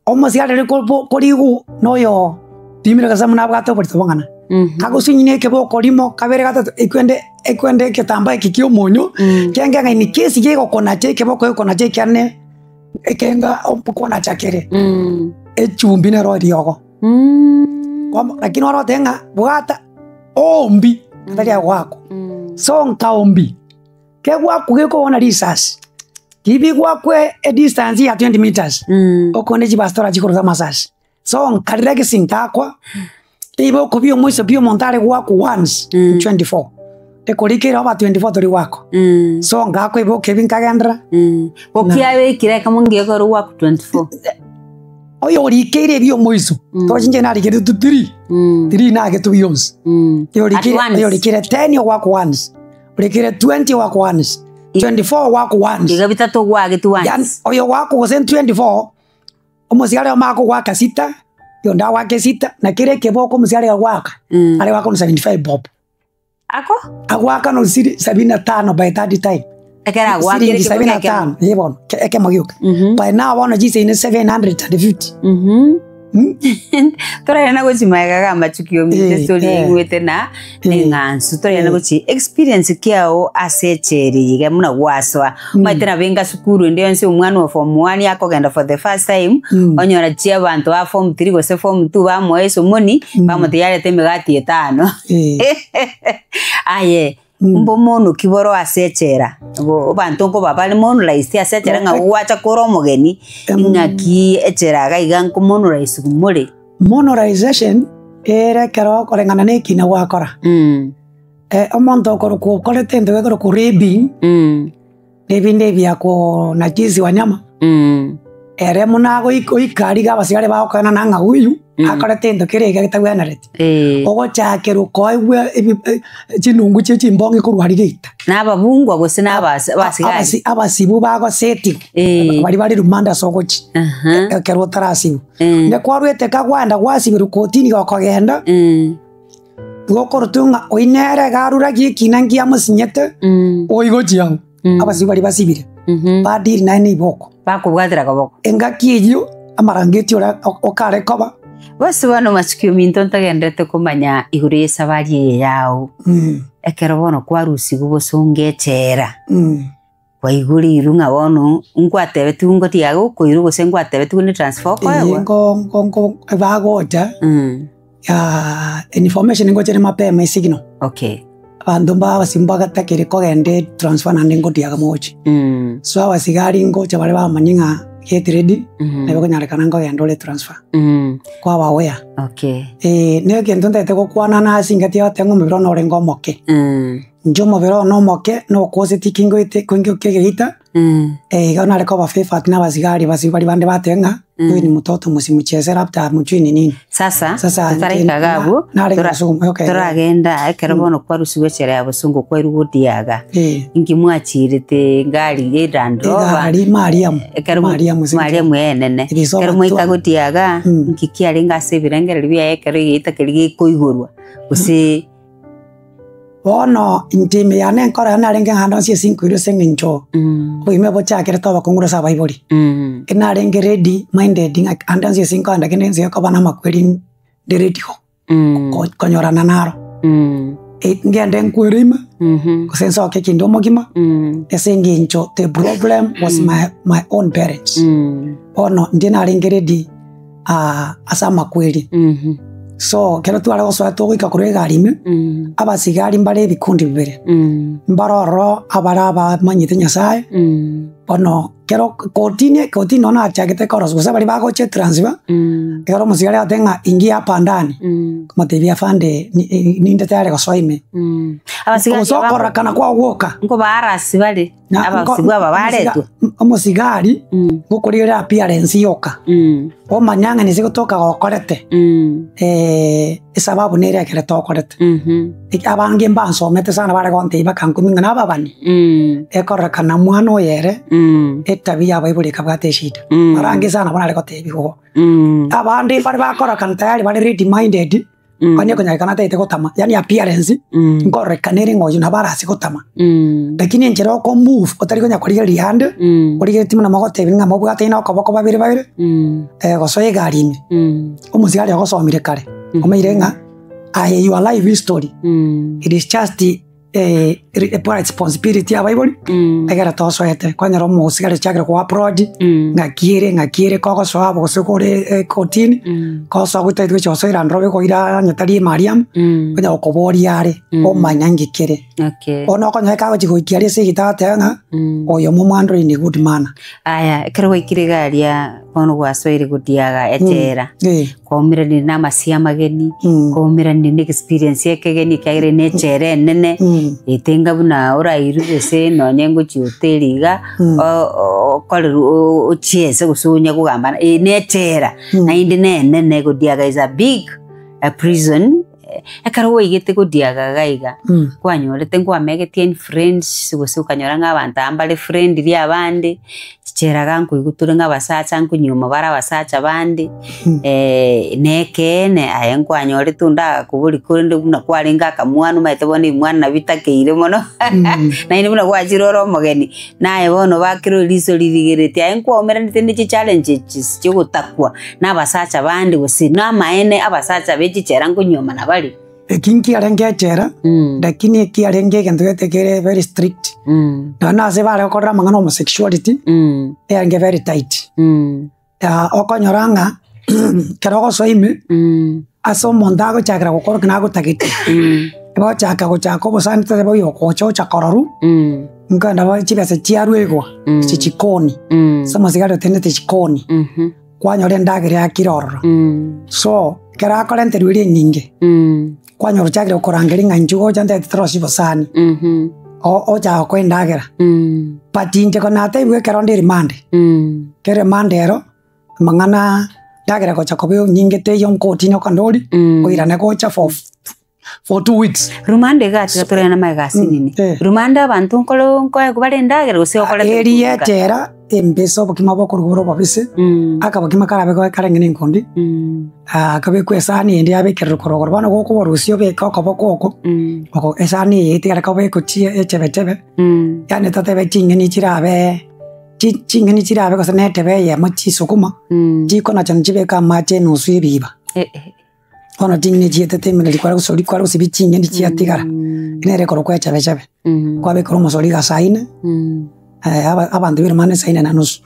omosiareri korigwa noyo timire gose buna abwate oborito bong'ana, agosunyia na ekeboko rimo, kabere, gatato, ekwende ekwende egetambaa eke kia omonyo, kiange ng'a in case gegokonacha ekeboko gegokonacha ekiane, ekenga okonacha kere, echumbi nero eriogo. Lakini orote ng'a bwata oombi, tari agoakwa, so nkaombi. Kegwakwa gekobona risasi, tibigwakwa edistance ya 20 meters, okone chibastora chikoruta amasasi. So nkarira gese nkakwa, riba okobia omoiso pi omonto are goakwa once in 24, ekorika over 24 tori goakwa. So ngakwa eboka ebi nkagenderera. Okiabekire ekemo ngiya ekero gwakwa 24. Oyo orikeire ebi omoiso, tochi inche narikire tu three, three nagetwe bionsi. At once. Oyorikire 10 ogwakwa once. Orekire 20 gwakwa once, 24 gwakwa once. Iga bitato gwageti once. Yani oyo gwakwa gose 24, omosiare omo akogwaka sita, oyonde agoake sita, na kera ekeboko omosiare agoaka, are goaka 75 bob. Ako? Agoaka no siri sabini na tano by that time. Ekero agoakire Siringi ekeboko sabini na ekemo. tano, eh bono, ekemo gioka. By now bono chisaine 750. Torarenda gochia magega ga amachukio ominto estory yaigwete na neng'ansu torarenda gochia experience kiao ase echela eye iga buna gwasoa omanyete nabo enga sukuru ende yonsi omwana o form one akogenda for the first time onyora chia abanto ba form three gose form two bamoa esomoni bamotebia arete emegati etano aye Mbomonoki boro ase echela, abanto nkoba bare monorahisi ase echela ng'a gwacha kore omogeni, ing'aki echela iga iga nkomonorahisi more. Monorization ere ekero okoreng'ana na ekina gwakora. Omonto okorokwa okorete egento gekorokwa raping, na ebinde ebia konajisi wanyama, ere buna agoika aria iga abasigari bagokoenana ng'a huyu akorete egento kere iga getabwenereti. Ogochakerwa koegwa chinungu chie chimbong'i korwa aria geita. Na ababungwa gose na abasigari. Abasibu bagosetigwa, baria bare rumande ase ogochia, ekero otarasibwa. Onye kwarwete kagwanda gwasibirwe kotini gokogenda, Igo okorotwe ng'a oyio nere iga aruragie ekina nkiamosinyete, oigochia ang'o? Abasibwa baria basibire, badiri naye na iboko. Bakobwatera koboko. Engaki eyio amarangeti oria okare koba. Bosi bono masuki ominto ntogenderete komanya igoro y'esabari eye yao. Ekero bono kwarusigwe bosongo echela, kwaigure ng'a bono nkwatebetigwe ngotiga gokoirwa gose nkwatebetigwe ne transfer okoegwa? Nko nko nko bagocha information ngochere mapema esignal. Okay. Abanto mbabasi mbagatakire kogenda etransfer naende ngotiaga moche. So abasigari ngocha bare bamanye ng'a get ready, nabo ekonyarekana nkogenda ore transfer. Kwaba aware. Okay. Na egento ntagete gokwana nase engaki yogoteba ng'a omobere one orenge omoke. Inche omobere one omoke nokoseti ki ngoete koingokia egeita, igo nare koba favored na abasigari basi baria bande bateba ng'a huyu ni mtoto msimuchezee labda hamjui ni nini. Sasa, Sasa totaraika iga abwo, nare tora- gosoma, okay. toragenda ekero bono kwarusigwe echela ya bosongo kwairwe godiaga, inki mwachirete ngari ye Land Rover? Egari Mariamu, Ekero Mariamu ase Mariamu enene. Ebisomo Ekero mwaika twa- godiaga, inki kiarenge ase ebirengererio biaye ekero egeita keria gekoigorwa, gose. Bono inche ime yane enkoro yane narenge ng'a ande onsi ase nkoirwa ase eng'encho obogima bochakire toba kong'ura ase abaibori. Ekero narenge ready minded ng'a ande onsi ase nkoenda kende gionsi gekoba na amakweri ndi ready go konyorana naro. Ngende nkwere ime, gose nsoke kinde omogima, ase eng'encho the problem was my my own parents. Bono intwe narenge ready ase amakweri. So ekero tware gosoa togoika korwa egari ime, abasigari mbare ebikundi bibere, mbare ororo abare abamanyete Nyasaye, bono ekero kotini kotini nonya nachagete korosia gose baria bagocha etransfer, ekero omosigari agoteba ng'a ingia hapa ndani, nkamotebia afande ninde tayari gosoa ime. Abasigari Gose aba okororekana kwao gwoka. nkobaarasi bare. Abasibwa aba baretwe. Omosigari ngokorigereria appearance yoka, omanya ng'a nise gotoka gokorete, esababu nere ekere tokorete. Abange mbansomete sana bare gontebia bakankumia ng'a nababani, ekororekana mwana oyo ere, etabia yabaibori ekabwate eshida. Barange sana nabo nare gotebia igo. Abande mbare bakororekana tayari bare ready minded. Onye konyarekana atagete gotama, yaani appearance, nkororekana ere ng'a oyio nabo arase gotama. Lakini enchera oko move otari konya korigereria ande, origeretie buna mogotebi ng'a mobwataine okoboko babere babere, gosoa egari ime, omosigari ogosomire kare, omeire ng'a aye your life history, it is just. Responsibility ya abaibori, egere tosoete, kwanyora omosigari ochakire ko approach, ng'aki ere ng'aki ere kogosoa abwo gose kore ekotini, kogosoa gotaete gochia gosoa erandrobe ekoira onye tari emariamu, onya gokoboria are, omanya nki kere. Bono okonyora ekero agochia goikia aria ase egita agoteba ng'a, oyo momwandore in a good manner. Aya, ekero gwaikire iga aria, bono gwasoire godiaga echela. Kwaumeranire na amasio amageni, kwaumeranire na experience ekegeni ekiagera eye ne echela enene, etenga buna orairwe gose nonye ngochia hoteli iga, okorerwe ochiese gose onye kogamba eye ne echela, naende ne enene godiaga is a big prison, ekero gwaigete godiaga iga iga, kwanyorete nkwamegetie influence gose okanyora ng'a abanto aba mbare friendly abande, chichera iga nkoigwa tore ng'a abasacha nkonyuoma bare abasacha bande, nekeene aye nkwanyorete onde agakoboria korende buna kwarenge akamwana omanyete bono ebimwana nabio bitakeire mono, naende buna gwachire ore omogeni, naye bono bakire eriso ririgeretie aye nkwaumeranete ne chichallenges chiogotakwa. Na abasacha bande gose namaene abasacha be chichela nkonyuomana bare. Eki nkiarenge echela, lakini ekiarenge egento gete kere very strict, nonya na ase bare gokorera amang'ana homosexuality, eyarenge very tight. Okonyora ng'a ekero ogosoa ime, ase omonto agochakera gokorokia nagotagete, egochaka gochaka obosani totebe oyo ogocha ocha kororwa, nkogenda bo chibesa chiarwegwa, ase chikoni, ase omosigari otenenete chikoni. Kwanyora endagera yakire ororo. So, ekero akorenterwa eria enyinge, kwanyora ochakire gokorangeria ng'a inchuo gocha ntagete torosie obosani, ochaka gokoa endagera. But inche ko natebiwe ekero nde remand, ekero remand ero, amang'ana endagera gocha koba enyinge teiyo nkotinya okandori, oirane gocha for for 2 weeks. Rumande iga tiga torere na amaiga asinini. Rumande abanto nkore nkoegwa bare endagera gose okorete Eri echela embese obokima bokorwa bore obobese, akabokima karabe goe karenge na enkundi, kabekwe esani ende yabekererwa korwa igoro. Bono gokoborusia obeke okoboko oko, oko esani eye etigare koba ekochia echebechebe, yaani totebe ching'eni chirabe ching'eni chirabe gose na etebe eyemo chisukuma, chikonacha chibeke amache enusu ebiba. Eh, eh. Bono ching'eni chietete ime nari kware gosori kware gosibia ching'eni chiatigara, nere ekorokwa echabe chabe. Kwabekera omosori iga saa ine, aba abanto b'erimana saa ine na nusu,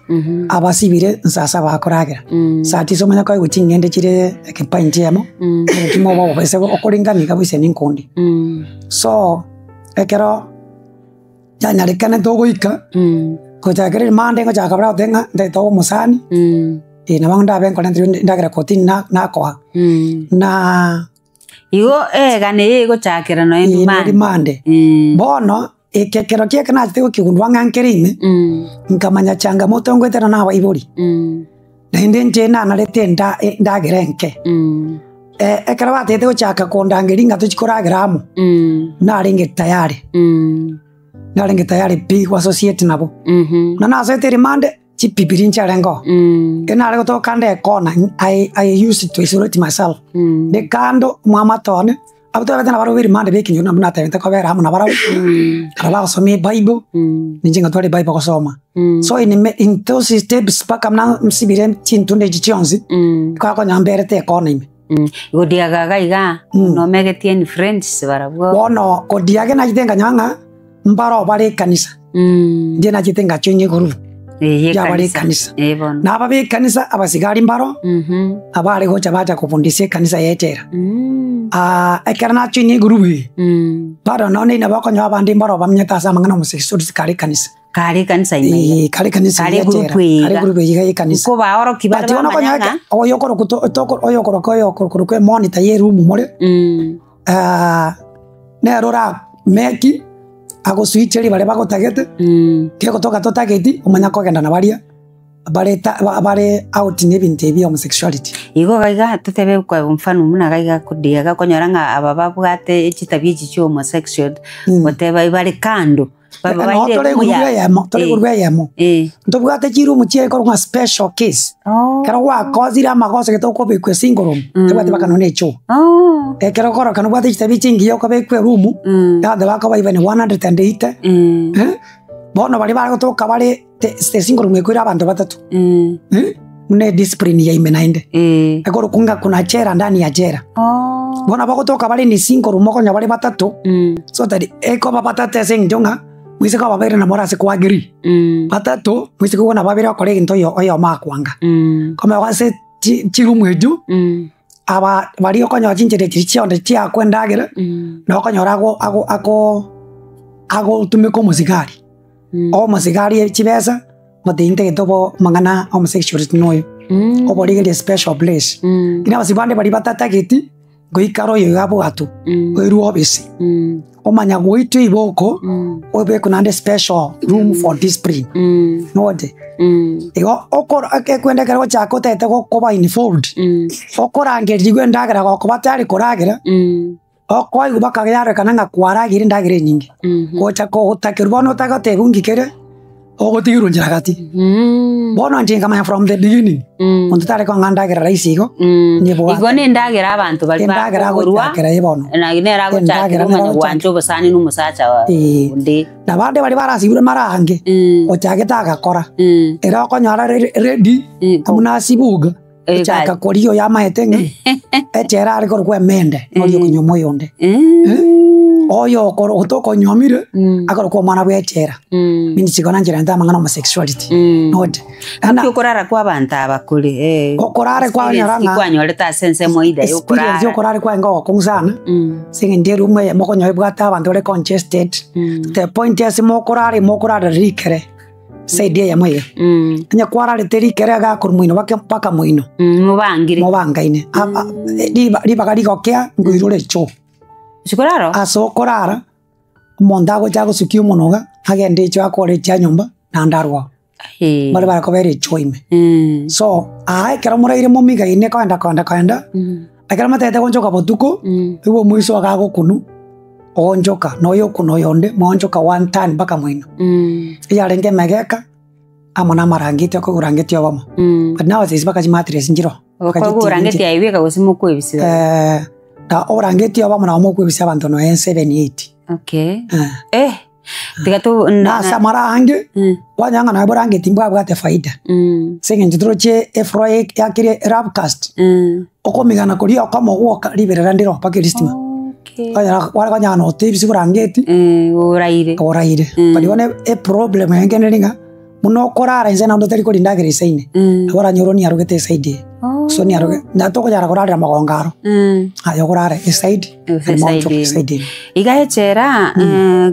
abasibire nsaa saba bakoragera. Saa tisa omanye koegwa ching'ende chire ekipainti eyemo, obokima obo obese okoringania iga boise ninkondi. So, ekero yanyarekanete ogoika, gochakera erimande ngochaka bare goteba ng'a ntagete obe omosani. Nabo ndabe nkorentire endagera kotini nakoa, na Igo egana eye egochakera nonya rimande. Rimande. Bono eke ekero kieke nachete gokigundua ng'a nkere ime, nkamanya changamoto ngoetera na abaibori, naende inche nanarete enda endagera enke. Ekero batagete gochaka kondangeria ng'a tochie koragera amo, narenge tayari, narenge tayari pi goassociate nabo. Buna nasoete rimande. Chipipiri nchiarengeo, ekero nare gotoka nde ekona, I used to isolate myself, nde kando omwamate one, abwo twabete nabarabwo erimande ba ekenyoro nabwo natebete kobera amo nabarabwo, ekero bagosoma ebible, ninche ngatwara ebible gosoma. So in me in those steps mpaka buna nsibire chintunda echi chionsi, nkonya mberete ekona ime. Godiaga iga iga, nomegetie any friends barabwo. Bono kodiaga nachete nkanyora ng'a mbaroo bare ekanisa, inche nachete ngajoin egurupu Eye yabare ekanisa. ekanisa. Eh bono. Na ababe ekanisa abasigari mbaro, abare gocha bacha kobundisia ekanisa ya echela. Ekero najoin egurupu eye, bado nonye nabo okonyora abande mbaroo bamenyete ase amang'ana homosexuality kare ekanisa. Kare ekanisa ime iga. Ee, kare ekanisa Kare eye group echela, eye kare iga. group eye iga y'ekanisa. Nkobaorokia bare But bono bamanya okonyora ng'a eke- oyo okorokwa to- toko- oyo okorokwa oyo okorokwa emonitor ya eroom more, nere ora make agoswicherie baria bagotagete, kegotoka totageti omanya kogenda na baria bare ta bare out na ebinto ebi bia homosexuality. Igo iga iga totebe kwa mfano buna iga iga kodiaga okonyora ng'a aba babwate chitabia echi chia homosexual, goteba bare kando. Babe Noo baire tore eroom egroup ya- eyemo, tore Eh. egroup eyemo. Eh. Ntobwate chiroom chiaye korwa ng'a special case. Oh. Ekero gwakosire amagoso gete okobekwa esingle room, tobwati mpaka nonya echoo. Oh. Ekero okorokana obwate chitabia chingiya okobekwa eroom, abanto bakoba even 180, bono baria bagotoka bare te esingle room ekoira abanto batato, buna ediscipline ya ime naende. Ekorokwa ng'a kuna jela ndani ya jela. Oh. Bono abagotoka bare in esingle room okonyora bare batato, so that ekoba batato ase eng'encho ng'a moise koba babere nabo ase koagree, batato moise kobua babere okore egento oyo oyomo akwanga. Komenya ase chi chiroom echio, aba baria okonyora chinchera echi chionde chiakwa endagera, na okonyora ago ago ako agotumeka omosigari. Omosigari chibesa, motebie ntagete obo amang'ana homosexuality noyo, oborigereria special place. Lakini abasibwa bande baria batatageti, goikara oyo iga abwatwe, oirwe obisi, omanya goitwa iboko, obekwe naende special room for discipline, noche. Igo okoro ekekwenda ekero ogochaka otagete gokoba involved, okorangerigwa endagera gokoba tayari koragera. Okoigwa bakayarekana ng'a kwarageire endagera enyinge, gocha kogotakerwa bono otagoteba onki kere, ogotigerwa nchera gati. Bono inche nkamanya from the beginning, monto tare kong'a endagera rahisi igo, nyebwate. Igo na endagera abanto baria Endagera bakorwa, agochakera eye bono. na nere agochakera Endagera nere omanye agochakera. gwancha obosani na omosacha Ee. onde. Na bande baria barasibire mara ange, ochagete agakora, ere okonyora ready, buna asibuga. Gochaka koria oyo amaete ng'a echela are korokwa emende noria okonywa oyonde. Oyo okoro otokonyuomire akorokwa omwana bwa echela. Means igo nanchera nte amang'ana homosexuality. Note. Naki okorara kwa abanto aba kore eh, Okorara kwanyora experience ng'a- kwanyorete ase ensemo either ya Experience okorara. yokorara kwarenge ogokong'u sana, ase eng'encho eroom eyemo okonyora ebwate abanto bare congested, to the point ase mokorara mokorara rikere. Side eyemo iga. Onye kwararete rikere iga korwa moino bake mpaka moino. Mobangire. Mobangaine. Riba ribaga rigokea nkoirora echoo. Chikoraro? Ase okorara, omonto agocha agosukia omonwa iga, agende echoo akore echoo ya nyomba, naende arwao. Mbare barakobera echoo ime. So, aa ekero moraire momigaine koenda koenda koenda, ekero motagete goonchoka botuko, nigo omoiso iga agokunwa. Oonchoka, na oyokuna oyonde, mwaonchoka one turn mpaka moino. Eyarenge emegeka, amo na amarangeti okoigurangeti obomo. But nowadays mpaka chimattress nchiroo. Mpaka Okoigwa chitibi orangeti nchiroo. aye bweka gose mokoebisia? Na oborangeti obomo nabo mokoebisia abanto nonya seven, eight. Okay. Eh. Tiga to Na ase amara aange, kwanyora ng'a nonya borangeti mbwabwate faida, ase eng'encho toroche efloor yakire erabcast, okomigana koria okomo gwoka riberera ndire oo mpaka eristima. Kwanyora kware konyora ng'a notebisi borangeti, Oraire. oraire. But bono eproblem enge nere ng'a, buna okorara inse naende otari koria endagera esaine, nabo oranyore oniarogete eside eye, gose oniaroge, na tokonyara korarera mogongo aro, aye okorara eside Ase ere moonchoka eside ende. eside ende. Iga echera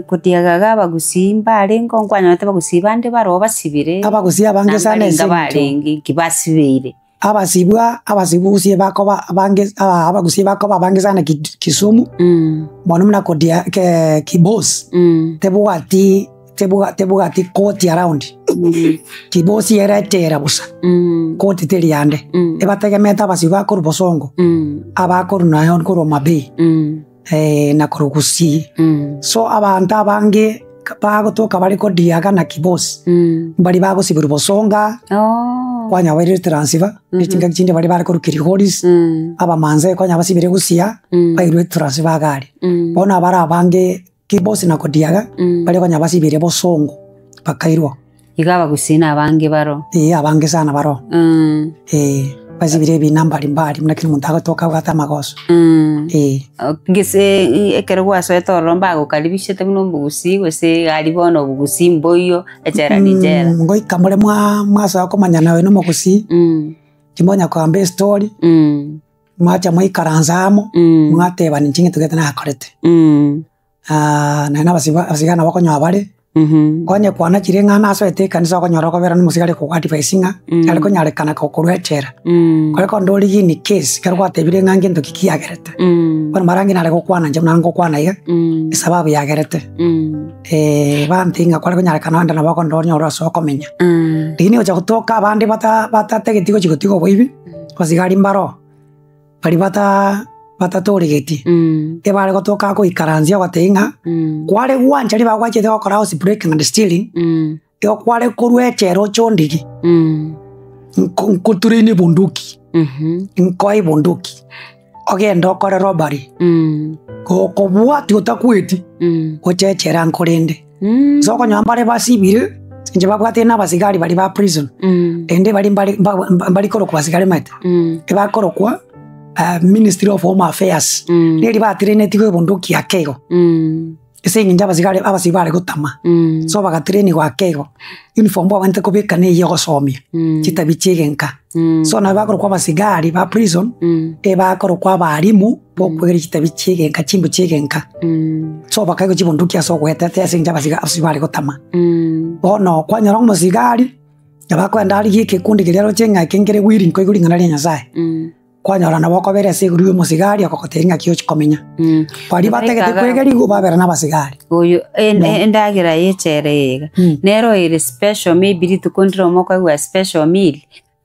kodiaga iga abagusii mbarenge nkwanyorete abagusii bande baroo basibire, Abagusii abange sana nambarenge ase eng'encho. barenge inki basibeire. Abasibwa abasibusie bakoba abange abagusie bakoba abange sana Kisumu, mono buna kodia Kibos, tebwati tebwati koti around, Kibos ere echela bosa, koti teri ande, ebategemete abasibwa bakorwa bosongo, abakorwa nonya korwa Homa Bay, na korwa Gusii. So abanto abange bagotoka bare kodiaga na Kibos, mbari bagosiberwa bosonga, kwanya bairire transfer, ne chingaki chinde baria bare korwa Kilgoris, abamansae kwanya basibire Busia, bairwe transfer iga aria. Bono abare abange Kibos na kodiaga, baria konya basibire bosongo, bakairwa. Igo abagusii nabange baro. Ee, abange sana baro. Ee, basibire ebina mbari mbari buna kera omonto agotoka abwate amagoso. Ee. Gese ekero gwasoete ororo mbagokaribishete buna omogusii gose aria bono obogusii mboiyo echela ni jela. Ngoika more mwa mwasoa komanyana oyo na omogusii, timonya koamba estory, mwacha mwaikaransa amo, mwatebana inche ng'ito gete nakorete. Naende abasiba abasigari nabo okonyora bare, onye kwanachire ng'a nasoete ekanisa okonyora okobera na omosigari okogoadvise ng'a yare konyarekana gokorwa echela. Kore konde origie in case ekero gwatebire ng'a ngento ki kiagerete, bono mara ang'e nare gokwana inche buna ngokwana iga, esababu yagerete bantebia ng'a kware konyarekana onde nabo okonde onyore ase okomenya. Lakini gocha gotoka abande bata batatageti gochi gotiga oboibi, abasigari mbaroo. Baria batatoregeti, ebare gotoka goikaransia ogotebia ng'a kware gwancha ribaga gwachete gokora house breaking and stealing, igo kware korwa echela oche ondigie, nkotureine ebunduki, nkoe ebunduki, ogende okore robbery, gokobwatia otakweti, oche echela nkorende. Ase okonyora mbare basibire, inche babwatire na abasigari baria ba prison, rende baria mbare mbari korokwa basigari omanyete, ebakorokwa ministry of home affairs, neri batrainetiwe ebunduki ake igo, ase eng'encho abasigari abasibwa bare gotama, so bagatrainiwa ake igo, uniform babwenerete kobeka na eywo egosomia, chitabia chia egenka. So nabo bakorokwa abasigari ba prison, ebakorokwa abalimu. Bokwegera chitabi chi'egenka, chimbu chi'egenka. So bakaigwa chibunduki ase ogoetetea ase eng'encho abasiga abasibwa bare gotama. Bono kwanyora omosigari, nabo akoenda arigie ekekundi keria aroche ng'a eke nkere willing koigwa ring'ana ria Nyasaye. Kwanyora nabo okobera ase igoro ya omosigari akogotebia ng'aki ochia komenya. Baria batagete kwegerigwa babera na abasigari. Oyo endagera ya echela eye iga, nero ere special maybe rituko ndire omokoigwa special meal.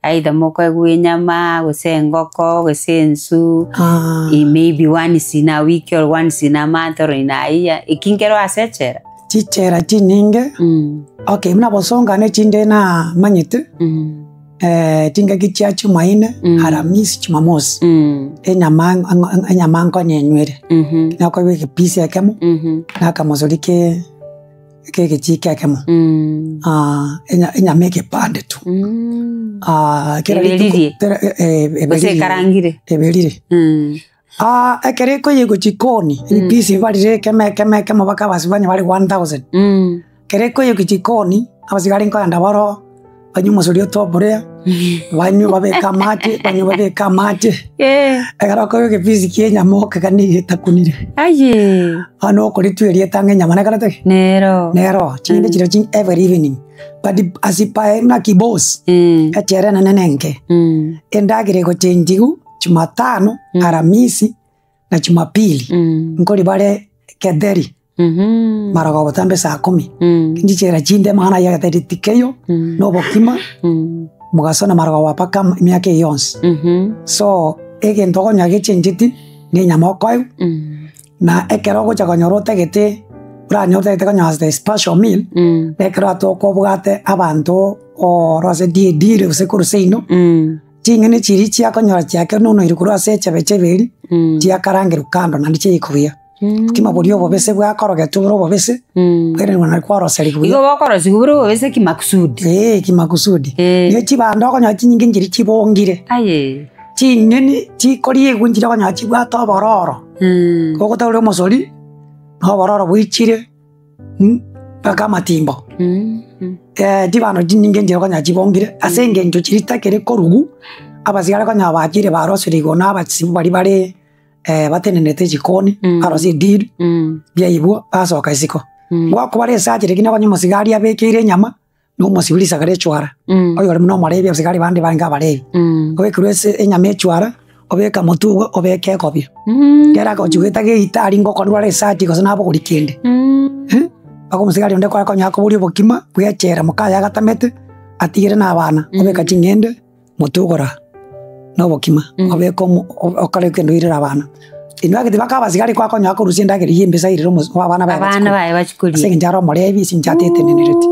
Either mokoegwa enyama, gose engoko, gose ensu, maybe once in a week or once in a month or in a year, eki nkero ase echela. Chichera chinyinge, okay buna bosonga ne chinde namanyete, chingaki chia chumaine, aramisi, chumamosi, enyama enyama nkonyenywere, nakoegwa egepiece ekemo, na akamosori ke. Ekegechiko ekemo, enyama ekepande tu. Kera rituko Eberirie. kera Gose eberire. ekarangire. Eberire. Ekero ekoyigwa jikoni, ebipisi bibarire ekemo ekemo ekemo mpaka abasibwa banye bare 1000. Ekero ekoyigwa jikoni, abasigari nkoenda baroo, banywe omosori o top ria, banywe babeke amache, banywe babeke amache. Ekero okoigwa egepisi kia enyama okega nigo etakunire. Aye. Bono okoritwa erieta ng'a enyama nekorete ki? Nero. Nero, chinde chiria chi every evening. But as per buna kibos, echela enene na enke, endagera egochenjiwu jumatano, aramisi, na jumapili, nkori bare getheri. Mara botambe saa kumi, nchichera chinde amang'ana ayio agatari tikeiyo, na obokima, mogaso na marogoba mpaka emiaka eye yonsi. So, egento okonyora gechencheti, na enyama okoegwa, na ekero ogocha konyora otagete, oranyore otagete konyora the special meal, na ekero atokobwate abanto oro ase deal gose korwa seino, ching'eni chiria chiakonyora chiakenunoirwe korwa ase echebechebe eria, chiakarangerwa kando naende chiaikwa buya. Bokima boria obobese bwakorogetwe bore obobese, bwerenigwa nari kwaroserigwa buya. Igo bokorosigwa bore obobese kimakusudi. Eeh kimakusudi. Nigo chibando okonyora chinyinge nchiria chibongire. Aye. Chinyeni chikoriegwa nchiria okonyora chibwate obororo. Gogotaura omosori, na obororo bwaichire, mpaka amatimbo. Chibando chinyinge nchiria okonyora chibongire, ase eng'encho chiria chitakire korugu, abasigari okonyora bachire baroserigwe na abasibu baria bare. batenenete echikoni, barosia edeal, biaibwa, basoka isiko. Gwakobara esearch riria nonya omosigari abekeire enyama, na omosibi risaga ria echwara, oyore buna omorebi abasigari bande barenge abarebi. Obekerwe ase enyama echwara, obeka motwe igo, obeke ekobia. Ekero agochi goeta geita aria ngokorwa are esearch gose nabogoria kende, mpaka omosigari onde ekero akonya akoboria obokima, bwa echela mokaye agatamete, atigire na abana, obeka ching'ende. Motwe ogora na obokima, obeke omo okore kende oirere abana. In fact mpaka abasigari kwakonya korusia endagera eywo embesa airere omo abana baye Abana bachie baye bachie koria. Ase eng'encho are omorebi ase eng'encho atetenenereti.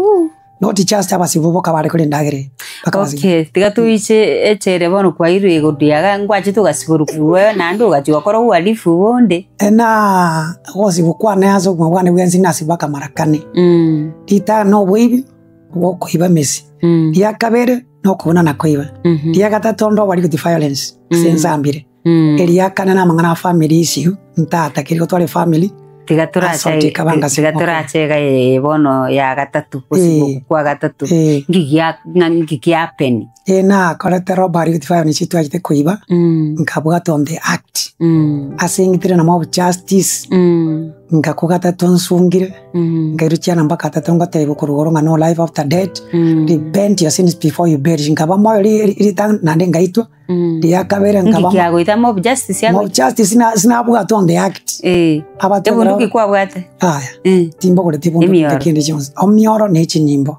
Not just abasibo boka bare koria endagera eye, mpaka abasigari. Okay, tiga toiche echere bono kwairwe igoro riaga ngwachete ogasiborwa korwa naende ogachia gokora obohalifu bonde. Naaa ogosibwa kwane ase obogima bwane bwensi nasibwa akamara kane. Ritang'ani na oboibi, obokoiba emesi. Ria kabere. nokobuna na koiba. Ria gatato onde obarigwe ti violence ase ensambire. Eria kane na amang'ana a family issue ntatakiri gotwara efamily Tiga torache assault ekaba ngasi tiga torache iga eye bono ya gatato gose Eh. kwa gatato Eh. nki gia ng'a nki giahappen? Eh nakorete robbery with violence twachete koiba nkabwatwa on the act ase ng'itire na mob justice Ngakwa gatato nsungire, nkairwa chiana mpaka gatato ngotebiwa korwa igoro ng'a no life after death, repent your sins before you perish. Nkaba moyo ri- ritang'ani naende ngaitwa, ria kabere Nki nkaba kiagoita mob justice mob yagoita? justice na sinabwatwa on the act. Eh. Abatwekera Ebunduki kwabwate? aya, Eh. timbogoreti bunduki Emioro. kende chionsi, omioro na echinyimbo,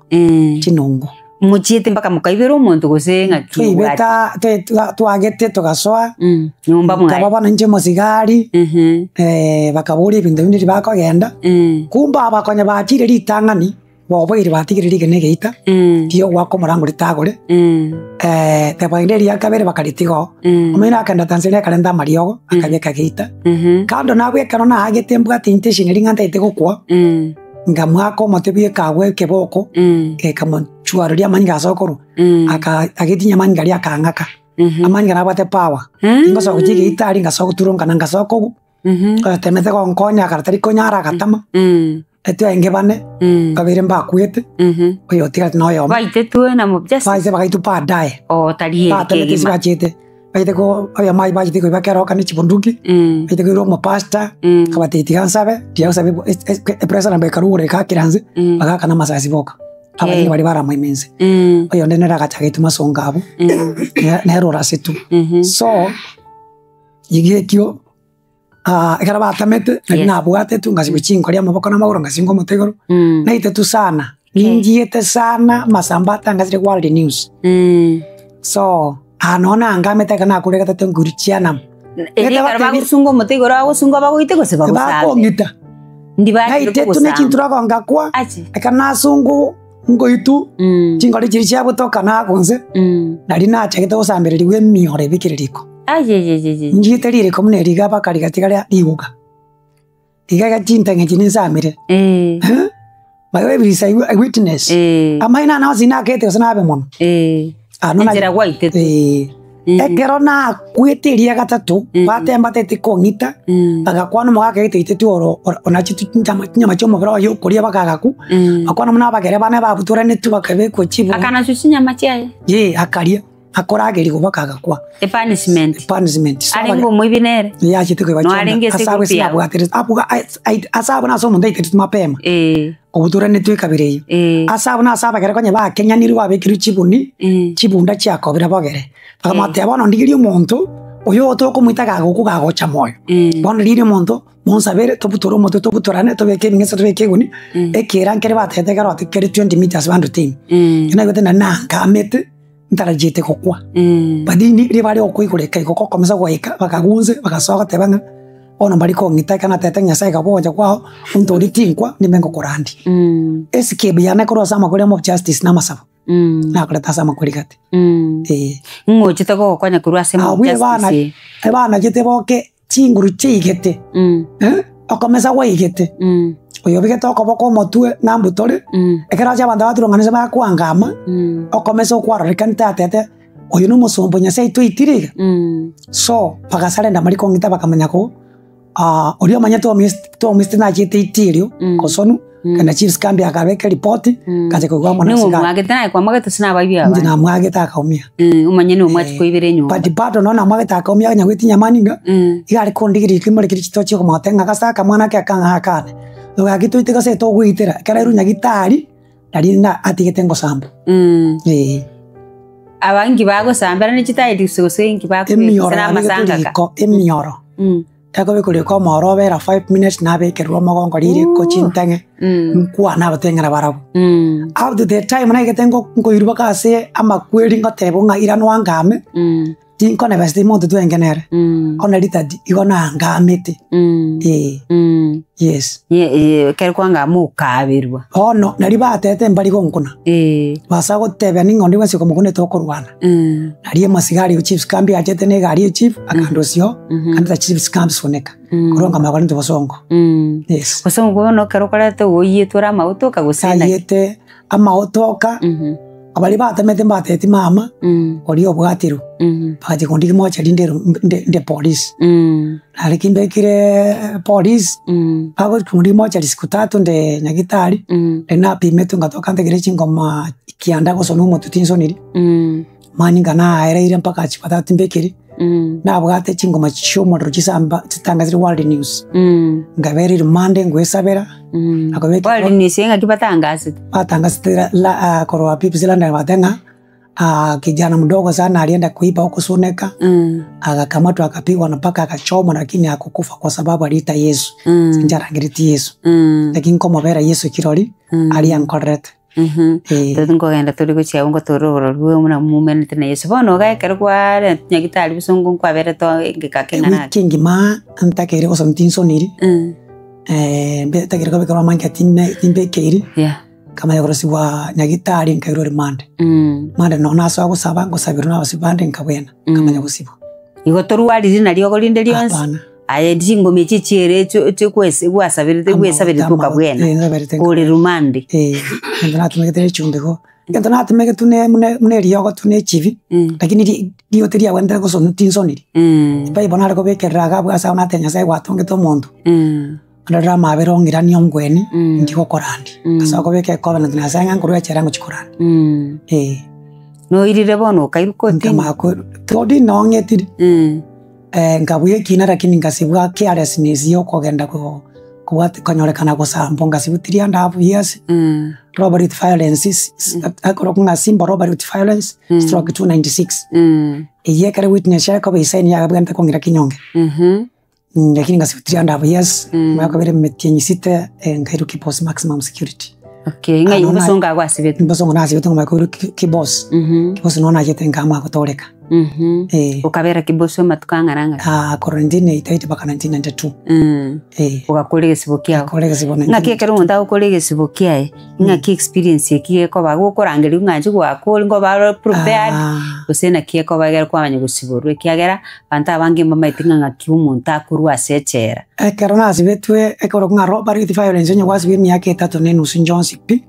chinungu. Mochiete mpaka mokaibera omonto gose ng'aki obwate? Twaibeta twe- twa- twagete togasoa, Nyomba mwaye. nkaba bono inche omosigari, bakaboria ebinto binde riria bakogenda, kumbe aba konya bachire ritang'ani, boboire batigire rigena egeita, riogoaka omorango ritagore, tebwaende eria kabere bakaritiga oo, omonyene akagenda Tanzania akarenta amariogo, akabeka geita, kando nabwo ekero naagete mbwate intention eria ng'a ntaete gokwa. Nkamoaka omote bw'ekagwa ekeboko, gekamochwaroria amanyinga ase okorwa, aka agetinyia amanyinga aria akang'aka. Amanyinga nabwate power, ningosoa gochia egeita aria ngasoa goturunkana ngasoa kogwa, oyotemete gonkonya akara tari konyara agatama, etwenge bane, babere mbakwete, oyo otigarete na oyomo. Baitetwe na mob justice? Baise bagaitwa baadaye. Oo tari eri Batemete ase kegima. bachete, baete ko oyomo aye bachete koiba keroka ne chibunduki, baete koira omopastor, akabatebia tiga nsabe, tiga gosabe epressure nabo ekarwa igoro ekaakera nse, bagaakana amasasi boka. Abanyene baria baramoima inse. Oyonde nere agacha agaitwa masongo abwo, nere orasetwe. So, iga ekio. Ekero batamete, nari Yes. nabwatetwe ngasibwa chinkori amaboko na amagoro ngasinga omote igoro, naitetwe sana, ningiete sana amasambo atangasire world news. So, aa nonye nangamete ekero nakure gatato nkoirwa chianam. Erio ekero bagosunga omote igoro bagosunga bagoite gose bagosambe? Bakong'ita. Ndi bachire Naitetwe kogosamba. ne chintura gongakwa, Ache. ekero nasungu ngoitwa, chinkori chiria chiagotoka nagwa inse, nari nachagete gosambererigwa emioro ebekire riko. Ayeyeyeye. Nchiete ririko buna eri iga bakarigatia karia rigoka. Iga iga chintang'e echi ninsamire. Eh. My wife is a a witness. Eh. Amaino ane onsi nakete gose nabe mono. Eh. Ah, no na- Enchera gwaitete. Eh. Ekero nakwete eria gatato, batembatete kong'ita, bagakwana omogaka gete oitetwe oro oro onachete chinyama chinyama chia omobere oye okoria bakagaku, bakwana buna abagere bane babutoranetwe bakabekwa chibu. Akanachwa chinyama chiaye. Yee, akaria. Akoragerigwa mpaka agakwa. Epunishment. Punishment. So Arenge omoibi nere. Yachete koiba No arenge ase ase abwo egroup yabo. sinabwaterete abwo ase abwo nase omonto aiteretwe mapema. Eh. Obutoranetwe ekabira eyio. Eh. Ase abwo nase abagere konya bakenyanirwe babekirwe chibuni, Eh. chibunda chiakobire bogere. Bakamotebia bono ndigerie omonto, oyo tokomoita gagokwa gagocha moyo. Eh. Bono riria omonto, monsabere tobutore omotwe tobutorane tobeke ebing'ese tobeke eguni, ekera nkere batebete ekero kere 20 meters bando team. Naigwete naende nankamete. ntarachiete gokwa. But riba ri'okoigora ekaigo gokomesa goika, bakagunse, bagasoa goteba ng'a bono mbari kong'ita ekero natebete ng'a Nyasaye iga ogocha kwao, ontorie tinkwa, nimbe ngokorandia. Escape yane korwa ase amakweri amo of justice na amasabo, nakorete ase amakweri gati, eh. Ng'o ochete gogokonya korwa ase mob Abwo ebana justice eye? ebanachete boke chinguru chiaigete, Okomesa gwaigete, oyobegete okoboko omotwe ng'a mbutore, ekero ache abanto baturang'anise bakwangama, okomesa okwarorekanete atete, oyo nomosomba o Nyasaye twaitire iga. So, bagasarenda mariko ng'ita bakamanya ko oria omanyete omisete nachete itirio, gosonu, kenda chiefs kambi akabeka eripoti, akacha koigwa amo na Ning'o asigari. omwagete naye kwamwagete ase nabaibwi Inche abande? namwagete akaumia. Omanye nomwachia koibera enyomba. But bado nonya namwagete akaumia nyagweti nyamani ng'a, iga are kondigereria ekimo riria chitochi okomogote ng'a gose akamwana ake akang'a akane. Gaki toite gose togoitera, ekero airwe nyagitari, nari na atigete ngosamba. Eh. Abangi bagosambera ne chitairi gose inki bakobeka Emioro gose na yabegete amasangaka. riko, emioro. Ekobekwa riko omoro obera 5 minutes nabekerwa omogongo ririko chintang'e, nkwane abateng'era barabwo. Up to the time naigete nkoirwa mpaka ase amakweri ngotebwa ng'a ira nwangame, tinkonebeseti monto twenge nere, bono ritadi igo naangamete, eh, yes. Ekero kwangama okaberwa. Bono naria batete mbari gonkuna, basa gotebia ning'o onde bwensi okomokuna tokorwana. Naria omosigari o chiefs camp achete na egari ya chief akandosia oo, akandeta chiefs camp Suneka, korwa nkamanya korwa intwe bosongo. Yes. Bosongo bono ekero okoreta oiyetwe ore amagoto oka gose naki? Naiyete amagoto oka, baria batemete mbatebeti mama, oria obwatirwe, bagachia kondigia mochari nde nde polisi. Nare kimbekire polisi, bagochi kondigia mochari siku tatu nde nyagitari, riria napimetwe ngatoka ntegere chingoma kianda gose na omotwe tinsoniri. Mani inga naereire mpaka chipata timbekiri, nabwate chingoma chi'omorero chisamba chitangazire World News. Nkabera rimande ngoesabera, nakobeka World News ng'aki batangasete? Batangasete la korwa BBC London bagoteba ng'a kijana mdogo sana alienda kuiba huko Suneka, agakamatwa akapigwa na mpaka akachomwa lakini hakukufa kwa sababu aliita Yesu. Inche arangeretie Yesu. Lakini nkomobera Yesu kirori, aria ankorerete. Totari nkogenda tore gochia abwo ngotore oborori bwe buna momenete na Yeso. Bono iga ekero kwarentwa nyagitari bosongo nkwaberete egeka keng'ana ake. Ewiki engima ntakeire gosoma tinsoniri, ntakeire kobekerwa amache time timbekeiri, nkamanya korosiwa nyagitari nkairwa remand. Remand nonye nasoa gosaba ngosabirwa na abasibwa bande nkabwena, nkamanya gosibwa. Igo torwariri nariogo rinde rionsi, Hapana. aye chingoma echi chiere echio gwasaberete gwesaberete okabwena, ore rumande. Egento natumegete echumbi igo, egento natumegete buna buna buna eriogo tu na echibi, lakini ri riote riagwendete gosoma tinsoniri. Ebible nare kobekerera iga abwo ase abwo nateba Nyasaye gwatongete omonto, ndorere amabera ong'iranie ongwenie, ndigokora ande. Ase okobeka ecovenant na Nyasaye ng'a nkorwa echela ngochia koranda, eh. Noirire bono okairwa kotini? Nkamanya todi nong'etire, nkabuya ekina lakini nkasibwa carelessness ya okogenda kobwati konyorekana gosambwa nkasibwa three and half years, robbery with violence akorokwa ng'a simple robbery with violence stroke 296. Eyio ekero witness yaye koba esaini yabwenerete kong'ira kinyonge. Lakini ngasibwa three and half years, omwaka obere emetienyi sita, nkairwa Kibos maximum security. Okay, ng'ai bosongo agwasibete? Bosongo nasibete ng'omanya koirwa Kibos. Kibos noo nachete nkaamua gotoreka. Eh. Okabera Kibos amatuko ang'ana ang'ana? Korwa 1988 mpaka 1992. Eh. Ogakora egesibo kiao. Ngakora egesibo 1992. Ng'aki ekero omonto agokora egesibo kiaye, ng'aki experience eki gekoba? Gokorangerigwa ng'a inche gwakore ngoba ore prepared, gose naki ekoba ekero kwamanya gosiborwa ekiagera, Abanto abange mbamaete ng'a ng'aki omonto akorwa ase echela. Ekero nasibetwe ekorokwa ng'a robbery with violence onye gwasibwa emiaka etato na enusu inche onsi pi,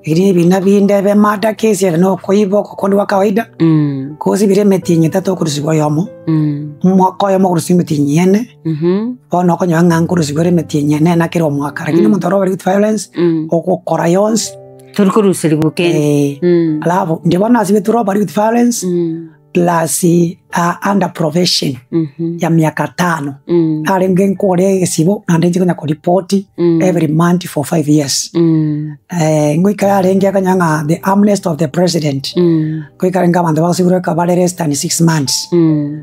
erio ebina binde ebe murder case ere na okoiba oko konde gwa kawaida, gosibire emetienyi etato okorusibwa oyomo, omwaka oyomo okorusibwa emetienyi ene, bono okonyora ng'a nkorusibwa ere emetienyi ene ene kera omwaka. Lakini omonto robbery with violence, ogokora yonsi, Tori koruserigwa kende. Alafu inche bono nasibetwe robbery with violence, plus under probation ya miaka tano, narenge nkore egesibo naende inche konya koripoti every month for 5 years. Ngoika yarenge akanya ng'a the amnesty of the president, ngoika arenge abanto bagosibirwe ekero bare less than 6 months,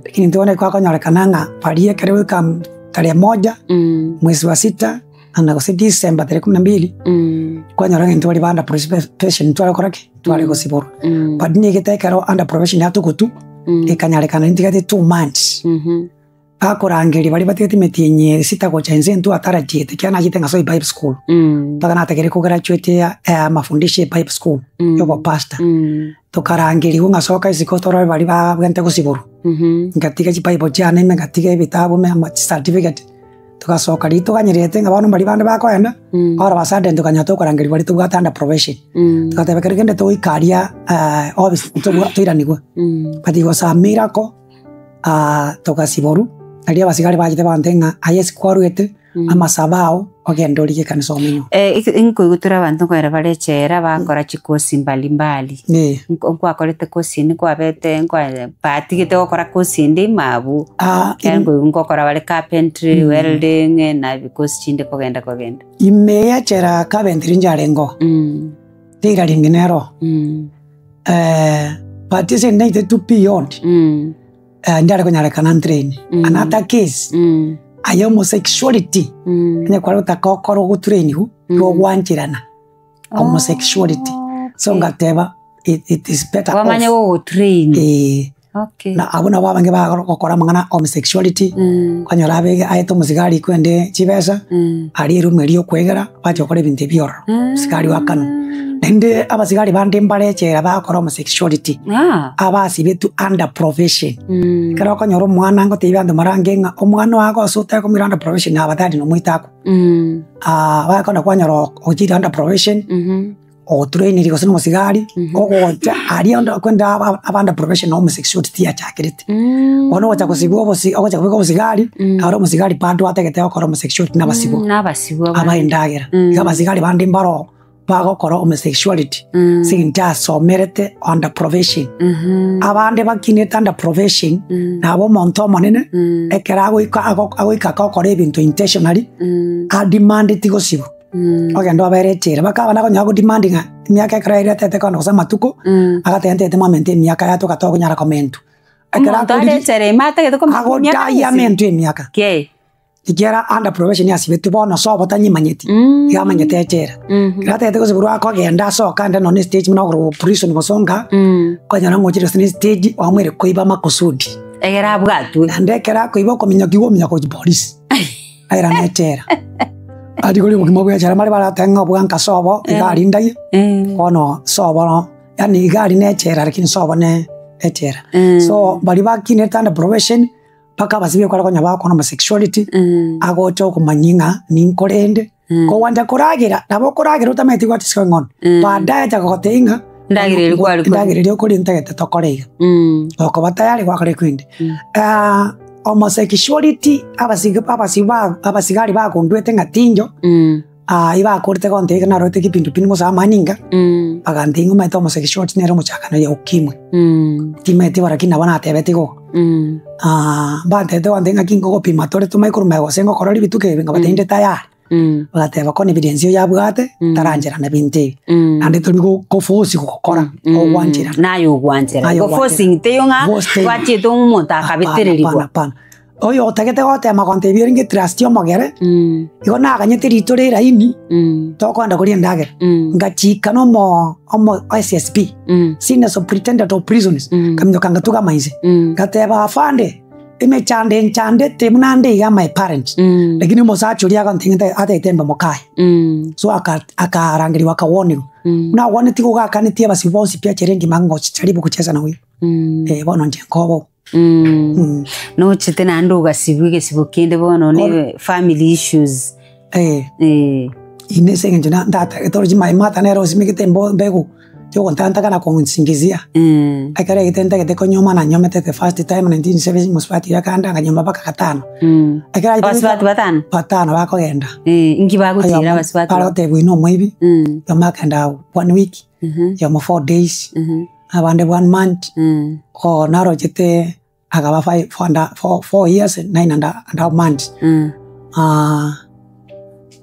lakini intwe bono ekwakonyorekana ng'a baria ekero goika tarehe moja, mwezi wa sita, na gose December tarehe kumi na mbili, kwanyora ng'a intwe baria ba under probation tware gokora ki? Tware gosiborwa. But nigo ekero under probation yatugutu, ekanyarekana ntigate 2 months, bakorangeria baria batigete emetienyi sita gocha inse intwe atarachiete, ekiagera nachete ng'a soe bible school, mpaka nategeire kograduate ya mafundisho ya bible school, ya obopastor. Tokarangerigwa ng'a soka isiko torore baria babwente gosiborwa, ngatiga chibible chiane ime ngatiga ebitabu ime ama chicertificate. Togasoka riria toganyerete ng'a bono mbaria bande bakoenda, all of a sudden tokanyora tokorangerigwa baria tobwate under probation. Togateba kero kende togoika aria office tobwa toiranigwe. But it was a miracle togasiborwa, nario abasigari bachete bagoteba ng'a aye ase kwaruete, amasabo ao ogende origie ekanisa omenywe. Nkoigwa tore abanto nkoera bare echela bakora chikosi mbalimbali. Eh. Nkwakorete kosi ende nkwabete nkwa batigete gokora kosi ende ime abwo. Ekero nkoigwa nkokora bare carpentry, welding na ebikosi chinde kogenda kogenda. Ime y'echela carpentry nchiarengeo, tailoring nero, but ase naite to beyond. Ndiare konyarekana ntrain another case aye homosexuality onye kware gotaka okore ogotrainiwu igo ogwancherana homosexuality so ngateba it is better off Bamanye gogotrain. Eh. Okay. Na abwo nabo abange bagokora amang'ana homosexuality okonyora abe aete omosigari kwende chibesa aria eroom eria yokoegera bacha gokora ebinto ebio ororo omosigari oakanwa. Naende abasigari bande mbare echela bagokora homosexuality. Abasibetwe under probation. Ekero okonyora omwana ngotebia abanto marange ng'a omwana ogo agosa otari komoira under probation abathari nomoite akwe. Bakona kwanyora ochire under probation, otrainiri gose na omosigari, ogocha aria onde kwenda aba under probation na homosexuality tiyachakerete. Bono ogocha kosibwa obosi ogocha kobeka obosigari, naro omosigari bado atagete gokora homosexuality na abasibwa. Nabasibwa Abae bande. endagera. Iga abasigari bande mbaro. Bagokora homosexuality ase eng'encho asomerete under probation. Abande bakinete under probation nabo omonto omonene ekero agoika agoika gokora ebinto intentionally ademandeti gosibwa ogende obere echela. Mpaka abana okonyora agodemand ng'a emiaka ekero yaetete kogenda gose amatuko agateba ntagete mwamente emiaka yatoka tokonyara komentwa. Ekero Omonto akorire are echela ime atagete komentwa emiaka agotaia gose? amentwe emiaka. Kei. Ekiagera under probation asibetwe bono sobo tanyimanyeti, iga amanyete echela. Ekero atagete gosibwa akogenda asoke ande nonye estage buna okorwa prison gosonga, okonyora ng'a ochire gose na estage oamoire koiba makusudi. Egere abwatwe. Naende ekero akoiba okominyokia igo ominyoka gochia polisi, airane echela. Aria kore obogima bwa echela mbare baratebe ng'a obwanka sobo iga arindagie, bono sobo yaani iga aria na echela lakini sobo ne echela. So baria bakinete under probation. Mpaka abasibia kware konya bagokwana homosexuality, agocha okomanyia ng'a ninkorende, kogwancha koragera, nabo okoragera otamanyeti what is going on, baadaye acha gogotebia ng'a Endagera eria kware koria. endagera eria okoria ntagete tokore iga, okoba tayari gwakora ekwende. Homosexuality abasig abasig ba abasigari bagundwete ng'a tinjo. Ibakorete gontebia ekero narorete kipindupindu gose amaninga, bagantebia ng'a omanyete homosexuality nere omochakano ya ukimwi. Timanyeti lakini nabo natebete igo. Mbantebete gontebia ng'aki nkogopima tore tomanye korwa magega gose ngokora rituko ebi nkabatebia inde tayari. Bagateba confidence oyabwate tarancherana binto ebi. Naende tori go goforce gokora ogwancherana. Naye ogwancherana. Naye Igo ogwancherana. forcing teiyo ng'a Force teiyo. gwachiete omonto Hapana, akabetererigwa. hapana, hapana. Oyo otagete gotema gontebia erinde trust omogere, igo naganyete rito riraini, tokoenda koria endagera. Ngachika na omo omo SSP, Senior Superintendent of Prisons, nkaminyoka ngatugama inse, ngateba afande, emechando enchandete buna nde iga my parents, lakini omosacha oria agontebia ng'a atagete mbe mokaye. So aka akarangerigwa akawarniwa, buna awarneti igo gakanetie abasibwa bonsi pi echela engima ngochijaribu kucheza na huyu. Bono inche nkoboa. Nochete naende ogasibwa egesibo kende bono ne family issues. Inde ase eng'encho na ndatagete oroche my mother nere osimegete embo embegu yogontantaka na konsingizia. Ekero egete ntagete konyuoma nanyuomete the first time 1970 mosubati oria akanda akanyuoma mpaka gatano. Ekero aete goika Abasubati batano? batano bakogenda. Inki bagochiera abasubati Bare aba? gotebwa oyo na omoibi, oyomo akenda one week, oyomo 4 days. Abande one month, oo narochete akaba five four and four 4 years nine and a half months.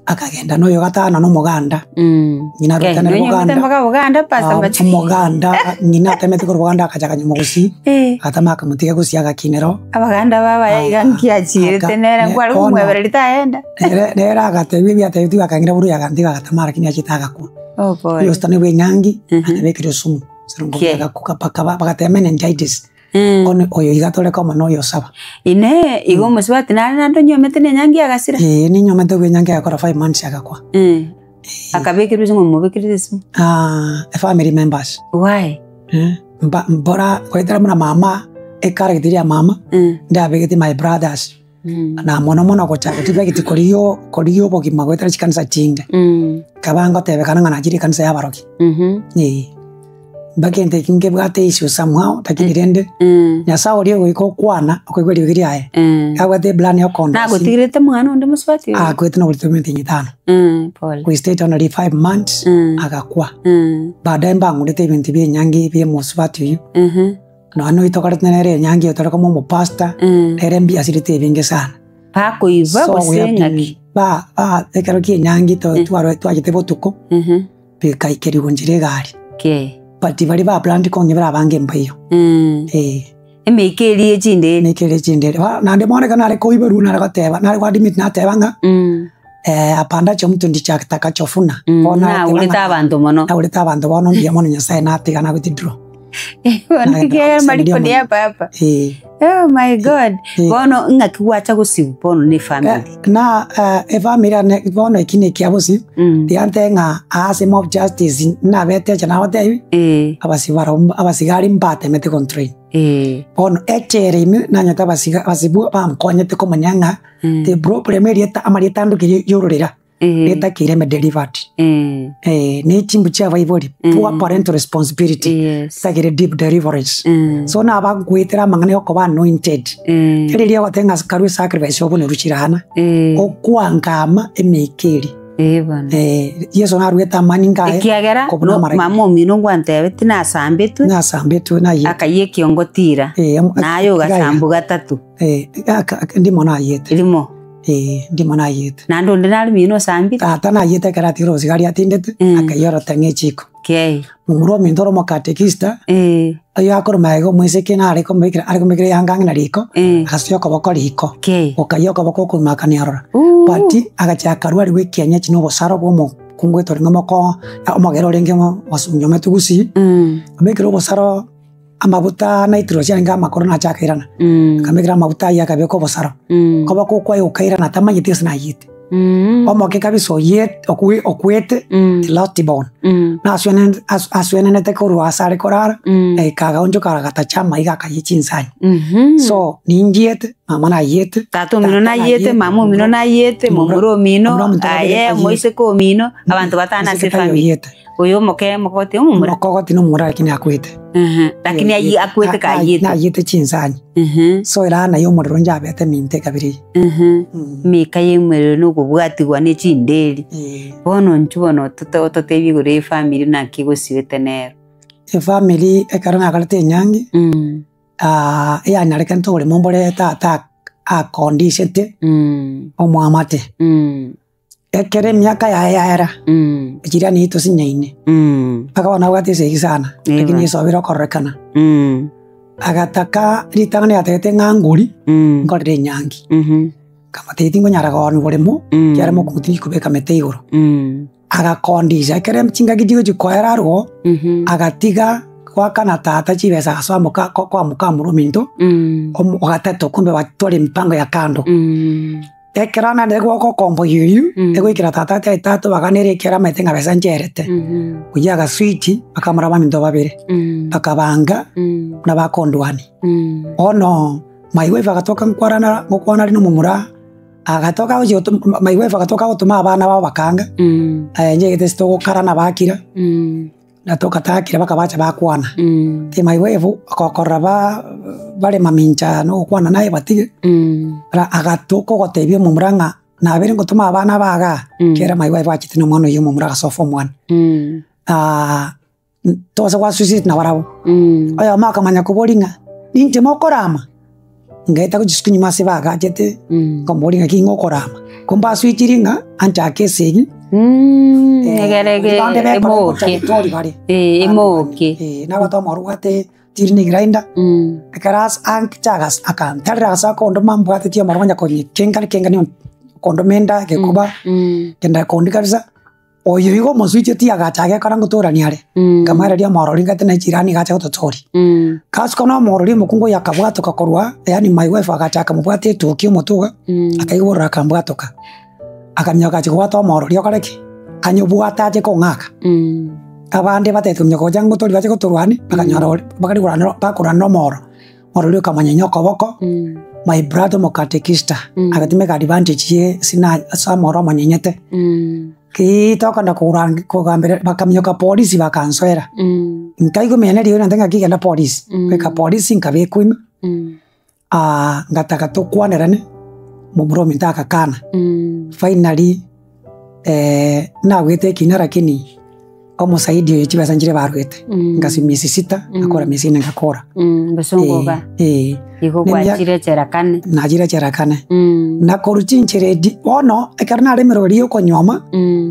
Akagenda na oyo gatano na omoganda, ng'ina arochete nere Nonyomete Boganda, mpaka Buganda Pastor Machini. omoganda ng'ina atemete korwa Boganda akacha akanywa Gusii, agatama akamotiga Gusii agakinera oo. Abaganda baba iga nkiachirete nere nkware Bono, komwebereria taenda. nere nere agatebia ebiatebetigwe akang'ira borwa agantiga agatama lakini achete agakwa. Oh pole. Oyosta nigo enyangi, akabekire osumu, ase Kie. agakuka mpaka bagateba meningitis. Bono oyo iga tore komo na oyo saba. Inee, igo omosubati nare naende onyuomete na enyangi agasira? Ee, ninyuomete bwa enyangi agakora 5 months agakwa. Akabekerwa ase ng'a omobekerete esumu? Family members. Why? Mba mbora goetera buna mama, echaracter ya mama, ndabegete my brothers. Na mono mono gochaka tibageti korigia korigia obogima goetera chikanisa chinde. Nkaba ngotebekana ng'a nachire ekanisa ya abarogi. Eh, mpaka egento ekio nkebwate issue somehow lakini rende, Nyasaye oria ogoika okwana, okoigwa eriogi riaye, abwate eplan ya okondosia. Nagotigerete mwana onde mosubati oyo? Akwete noborito bwa emetienyi etano. Pole. We stayed only 5 months, agakwa. Baadaye mbang'urete ebinto bia enyangi bia omosubati oyio. Nonya noitokarete nere enyangi eye tore koma omopastor, nere mbiasirete ebinge sana. Bakoiba So we gose have been ng'aki? ba ba ekero kia enyangi to twaro twachete botuko, bikaikerigwa nchera egari. Okay. But baria ba planned kong'ibera abange mbaiyo. Eh. Emeika eria ye chinderi. Emeika eria ye chinderi. Bono naende bono ekero nare koiborwa nare goteba, nare go admit nateba ng'a apandacho mtu ndicho atakachofuna. Bono nareteba Naurete ng'a abanto mono. naurete abanto bono mbuya mono Nyasaye natiga na withdraw. Bono ekiagera mariko Nagenda ya papa. Eh. Oh my God. Eh. Bono ng'aki gwacha gosibu bono ne efamily. Na efamily yane bono eki ne ekia bosio, tiga ng'a ase mob justice nabete inche nagotebi, abasibwa barobwo abasigari mbatemete gontrain. Bono echela ime nanyete abasiga abasibwa bankonyete komanya ng'a the problem erieta amarieta ande ekeri yororera. Retakeire ime delivered. Ne chimbu chia abaibori, poor parental responsibility, etagere deep deliverance. So nabagoetera amang'ana ya okoba anointed, teri riria ogoteba ng'a karue sacrifice obune ruchire ana, okwangama emeika eria. Yeso naruete amanyinga aye Ekiagera kobuna amaremo. mama omino ngwantebeti nasambetwe, Nasambetwe naye. akayia ekiongo tira, naye ogasambwa gatato. Ndimo nayete. Rimo. Ee, ndimo nayete. Naende onde nare mino osambire? Tata nayete ekero atigire obosigari atindete, akaiya oroteng'a echiko. Kei. Momura ominto ore omokatekista, oyio akorwa magega omoiseke nare komobekera are komobekera eyanga ang'e na riko, agasoa okoboko riko, Kei. gokayia okoboko okoimakania aroro. But agachaka akarwa arigwe ekienyechi na obosaro bwa omokungu oito orenge omoko omogere orenge onyomete gusii, amobekere obosaro. Amaguta naitirwe arenge amakoro nache akairana, akamekera amaguta ayio akabeka obosaro, okoboko okwaye gokairana tamanyeti gose nayete. Omoke kabisa oyete okwe okwete the last born, naswenenete as aswenenete korwa ase are korara, eka agaonchoka agatacha amaiga akayia chinsanyi. So ninchiete, mama nayete, Tata omino nayete, mama omino nayete, momura omino, aye omoiseke omino, abanto batano ase efamiri. Oyo omoke omokogoti omomura. Omokogoti nomomura lakini akwete. Lakini ayie akwete kayete. Nayete chinsanyi. So erana ya omorero njabete minto ekabere eye. Emika ya omorero na okobwatigwa ne chinderi. Bono inchuo bono ototebie igoro ya efamiri naki egosibete nero. Efamiri ekero nakorete enyangi, eyanyarekanete oboremo mbore tata akondishete omoamate. Ekero emiaka yaye yaera, echiria nigo tosinyaine, mpaka bono nabwate esegi sana, lakini Yeso abeire okororekana. Agataka ritang'ani yatagete ng'a ngori, nkorere enyangi. Nkamotebia tingonyara kooni boremo, ekiagera mokungu tindi kobeka mete igoro. Agakondisha, ekero chingaki chigochia koera arwo, agatiga goakana tata chibesa agasoa moka koa mokamura ominto, omo ogatato kumbe batware emipango ya kando. Ekero naende gogokomboyia oyio, egoikera tata ati tata obaganere ekiagera amaete ng'a besa ncherete. Oyio agaswitch, bakamora abaminto babere, bakabanga buna bakondwania. Bono my wife agatoka nkwarana ngokwana are na omomura, agatoka agochia gotoma my wife agatoka agotoma abana babo bakanga, inche ase togokarana bakira. Na togatakire bakabacha bakwana. My wife ogokorora ba bare mamincha na ogokwana naye batige, ara agatoka ogotebia omomura ng'a nabeire ngotoma abana aba igaa, ekiagera my wife achete na omwana oyio omomura agasoa form one. Tobasa gwa associate nabarabwo. Oyomo akamanya koboria ng'a ninche mokorama? Ngaeta gochia isiko nyuma ase bagachete, nkamoboria ng'aki ng'a okorama, ko mbaswichiri ng'a anchake esegi, Egere bande bekore gocha emoke. getori bare. Eh, emoke. Eh, nabwate omoro obwate tiri ne grinder, ekero ase ancha agas akantarera ase akondoma mbwateti omoro konya konyekenga kenga kondoma enda gekoba, kenda kondi kabisa. Oyo igo omoswicheti agacha agekora ngotorania are, nkamoereria omorori ngate ne chirani iga ache gototoria. Kasuka na omorori omokungu oyo akabwatoka korwa yaani my wife agacha akamobwata etuki omotwe iga, akaigorora akambwatoka. Akamanya agacha kobwata omorori okore ki? Anyobwate ache kong'aka. Abande batebete kominyoka gocha ngotoria bache gotorwania, bakanyora oria bakarigorana bakorwana na omoro, omorori okamonyenya okoboko. My brother omokatekista agatumeka advantage ye sina ase amoro omonyenyete. Ki tokogenda kogura kogambera bakaminyoka polisi bakansoera. Nkaigwa emeene rirorio naende ng'aki genda polisi, goika polisi nkabekwa ime, ngataka tokwanerane, momura ominto agakana. Finally nagwete ekina lakini omosaidi oyo chibesa nchire barwete, ngasi miezi sita, ngakora miezi ene ngakora. Bosongo iga. Eh. Igo gwachire echela kane. Nachire echela kane. Na korwa chinchera edi, bono ekero naremerwe riria okonyuoma,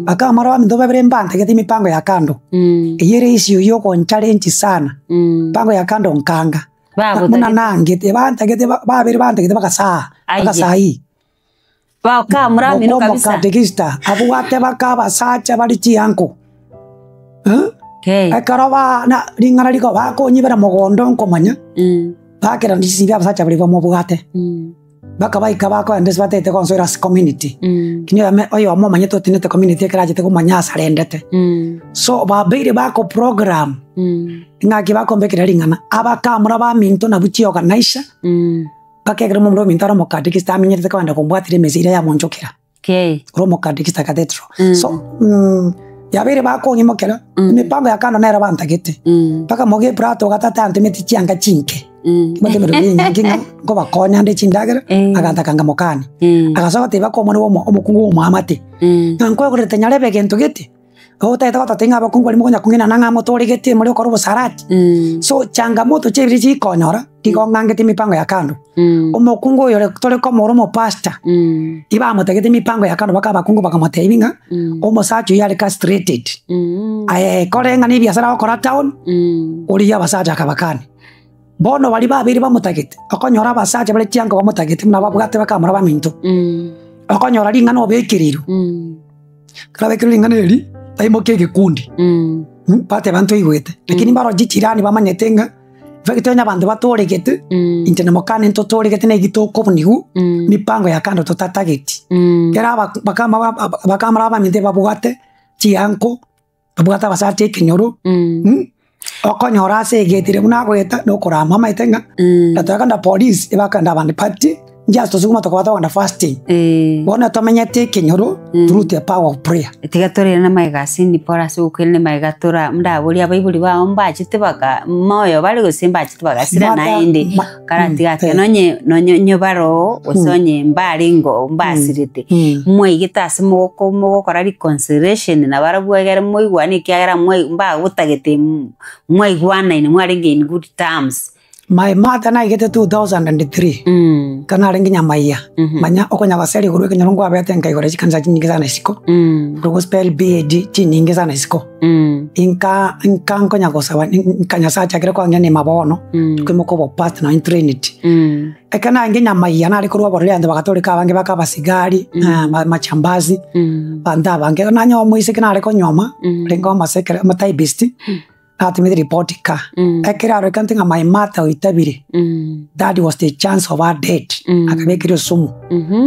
bakamara baminto babere mbantagete emipango ya kando. Eyio ere issue ya ogonchallenge sana. Mipango ya kando nkanga. Buna nangete, bantagete babere bantagete bagasaa, Aye. bagasaa ii. Bakamura amino kabisa. Omokatekista, abwate baka abasacha bare chianko. Eh? Okay. Ekero ba na ring'ana riko bakonyibera mogondo nkomanya, bakera ndisibi abasacha baria bamobwate. Bakabaika bakoenda ase batagete gonsoera ase community. Lakini oyome oyomo omanyete otinete community ekero achete komanya ase arendete. So babeire bako program, ng'aki bakombekera ring'ana, abakamura baminto nabwo chiorganizer, mpaka ekero momura ominto are omokatekista amenyerete kogenda kombwatera emesa eria yamonchokera. Okay. Ore omokatekista cathedral. So yabeire bakong'imokera, emipango ya kando nere bantagete. Mpaka moge eprato gatata antometi chianga chinke. Kimanyete emeremo ya enyangi ng'a nkobakonya nde chindagera, agantaka nkamokania. Agasoa goteba ko omwana bwa omo omokungu bwa omoamate, ng'a nkoegorerete nyarebe egento gete, otagete gototebia ng'a abakungu baria mokonya kong'inana ng'a motoregete more gokora obosarati. So changamoto chiaye riria chikonyora, nigo ng'angete emipango ya kando. Omokungu oyo ore tore komora omopastor, ibamotagete emipango ya kando mpaka abakungu bakamotebia ng'a, omosacha oyio are castrated. Aye kore ng'a na ebiasara agokora town, origie abasacha akabakania. Bono baria babeire bamotagete, okonyora abasacha bare chiango bamotagete buna babwate bakamora baminto. Okonyora ring'ana obekereirwe, ekero abekereirwe ring'ana eri, baimokie egekundi, bateba ntoigwete, lakini mbaroo chichirani bamanyete ng'a in fact onye abanto batoregete, inche na mokane ntotoregete na eki tokobunigwa, mipango ya kando totatageti. Ekero aba bakama bakamora baminto babwate chianko. Babwate abasacha ekenyoro, okonyora ase egetire buna agoeta na okorama omanyete ng'a na twakenda police ebakenda abande but just tosuguma tokoba tokogenda fasting. Bono tomenyete ekenyoro through the power of prayer. Tiga torere namaiga ase nipore ase ogokwera namaiga tora ndaborie abaibori bao mbachete baka moyo bare gose mbachete bagasira naende. Karatiga ake nonye nonye onye baroo gose onye mbarengo mbasirete, mwaigete ase mogoko mogokora reconciliation nabarabwo egere moigwane ekiagera mwai mbagotagete mwaigwanaine mwarenge in good terms. My mother naigete 2003 ekero narenge nyamaiya, manya okonya goseria korwa ekenyoro nkwabete nkaigora chikanisa chinyinge sana isiko, korwa gospel bed chinyinge sana isiko. Inka inka nkonya gosaba nka Nyasaye achakire kong'enema bono, tokoimoka obopastor nonye Trinity. Ekero narenge nyamaiya nare korwa oborori abanto bagatoreka abange baka abasigari, amajambazi, abanto abange. Ekero nanyora omoiseke nare konyuoma, orenge omosekere omotypist, natomete report ka. Ekero arorekane ng'a my mother oitabire, that was the chance of her death, akabekerwa esumu,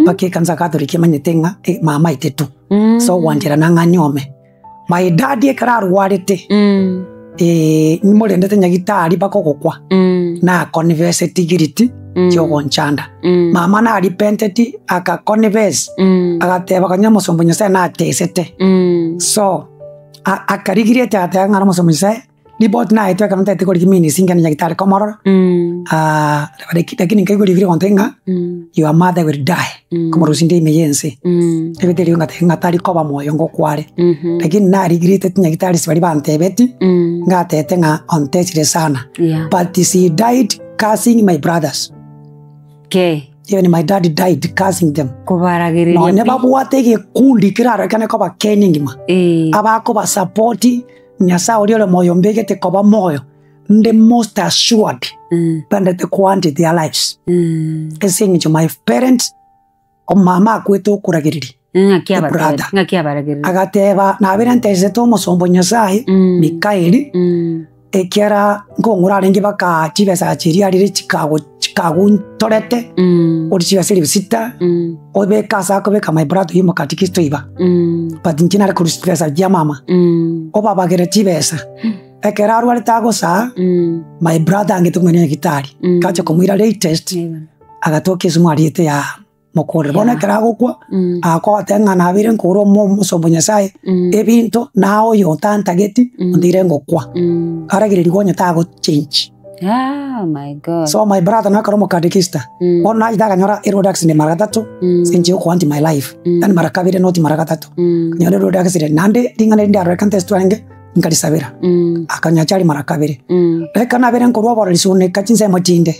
mpaka ekanisa catholic emanyete ng'a mama aitetu. Ase ogwancherana ng'a anyuome. My dad ekero arwarete, nimorendete nyagitari mpaka ogokwa, nakonfeseti guilty chiogonchanda. Mama narepenteti akaconfess, agateba konya omosomba o Nyasaye natesete. So, akarigireti agateba ng'a omosomba o Nyasaye. Ripoti naetwe ekero ntagete korigia minutes nkende nyagetari komorora, lakini nkaigwa rigori rigontebia ng'a your mother will die, nkomorusia inde ime y'ense. Ebete erio ngateba ng'a tari koba moyo ngokware, lakini narigirete chinyagitari ase baria bantebeti, ngatete ng'a ontesire sana, but she died cursing my brothers. Even my dad died cursing them. Kobaragereria Nonye pi. babwate egekundi kerarorekane koba Kenya engima, abakobasapoti. Nyasae oria ore moyo ombegete koba moyo, nde most assured bendete koancha their lives. Ase eng'encho my parents, omama akwete okoragereria, Ng'aki the abatebeti, brother. ng'aki abaragereria. Agateba nabere ntesete omosomba o Nyasaye, Mikaeli, ekiara nkong'ura arenge baka chibesa chiria arire chikago chikaguntorete, ore chibesa elifu sita, obeke ase akobeka my brother oyio omokatikista oiba. But inche nare korwa chibesa chia mama, obabagere chibesa, ekero arwarete agosaa, my brother angete kong'ina nyagitari, ngacha komoira latest, Agatoka esimo ariete ya mokorere. Bono ekero agokwa, agakogotebia ng'a nabeire nkogora omosomba o Nyasaye, ebinto naye oyo otantageti, onteire ngokwa. Aragererigwe onye tagochange. Ah, my God. So my brother nakare omokadekista, bono nachete akanyora eroad accident mara gatato, ase enchera yokoanti my life, yaani mara kabere not mara gatato. Akanyora eroad accident, naende ring'ana eri ndiarorekana test arenge, nkarisabera, akanyacha aria mara kabere. Ekero nabere nkorwa oborori suneka chinsemo chinde,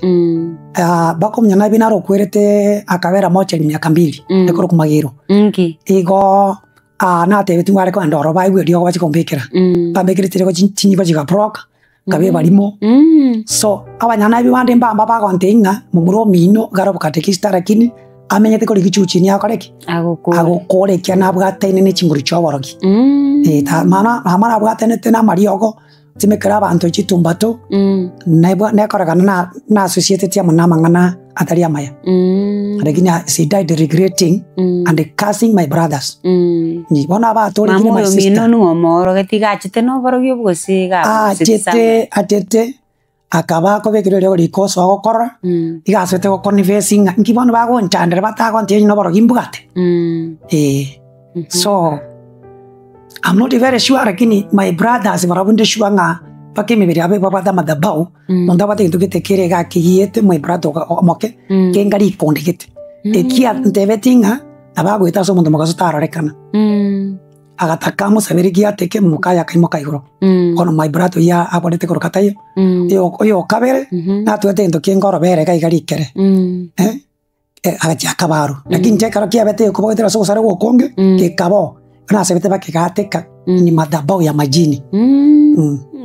bakomunya nabi naro okwerete akabera mochari miaka mbili, ekorokwa magiro. Inki? Igo natebetigwe ng'a are kogenda ororo baigwe eriogo bachie kombekera, bambekerete eriogo chinyigo chigabroka, nkaba ebarimo. So, abanyanabi bande mbamba bagontebia ng'a momura omino iga are obokatekista lakini amenyete kore gichuchu akore ki? Agokore. Agokore ekiagera nabwataine ne chinguru chi'oborogi. Mana mama nabwatanete na amariogo, timekera abanto chitumbato, nebwa nekorekana na na associated amo na amang'ana atari amaya. Lakini she died regretting and cursing my brothers. Bono abatorekire Mama my oyo sister. omino ning'o omoorogeti iga achete na oborogi obwo gose iga abusete Achete achete akaba akobekerwa eriogo riko osoa gokorora, iga asoete goconfess ng'a inki bono bagonchandera batagontebi onye noborogi mbwate. Eh, so I'm not very sure lakini my brothers barabwo inde sure ng'a mpaka emebere yabo ebabwate amadhabahu, monto abwate egento gete kere iga akeyete my brother omoke, kenga rikonde gete. Ekia ntebeti ng'a nabo agoeta ase omonto mogaso tarorekana. Agataka amosabere giateke mokaye akaimoka igoro. Bono my brother oyio aborete korwa taiyo, oyo o kabere natwete egento kenge orobere iga iga rikere, agachia akaba arwo. Lakini inche ekero kiabete ekobogetera ase ogosara gwokonge, gekaba oo, nasabete bakegateka ni madhabahu ya majini.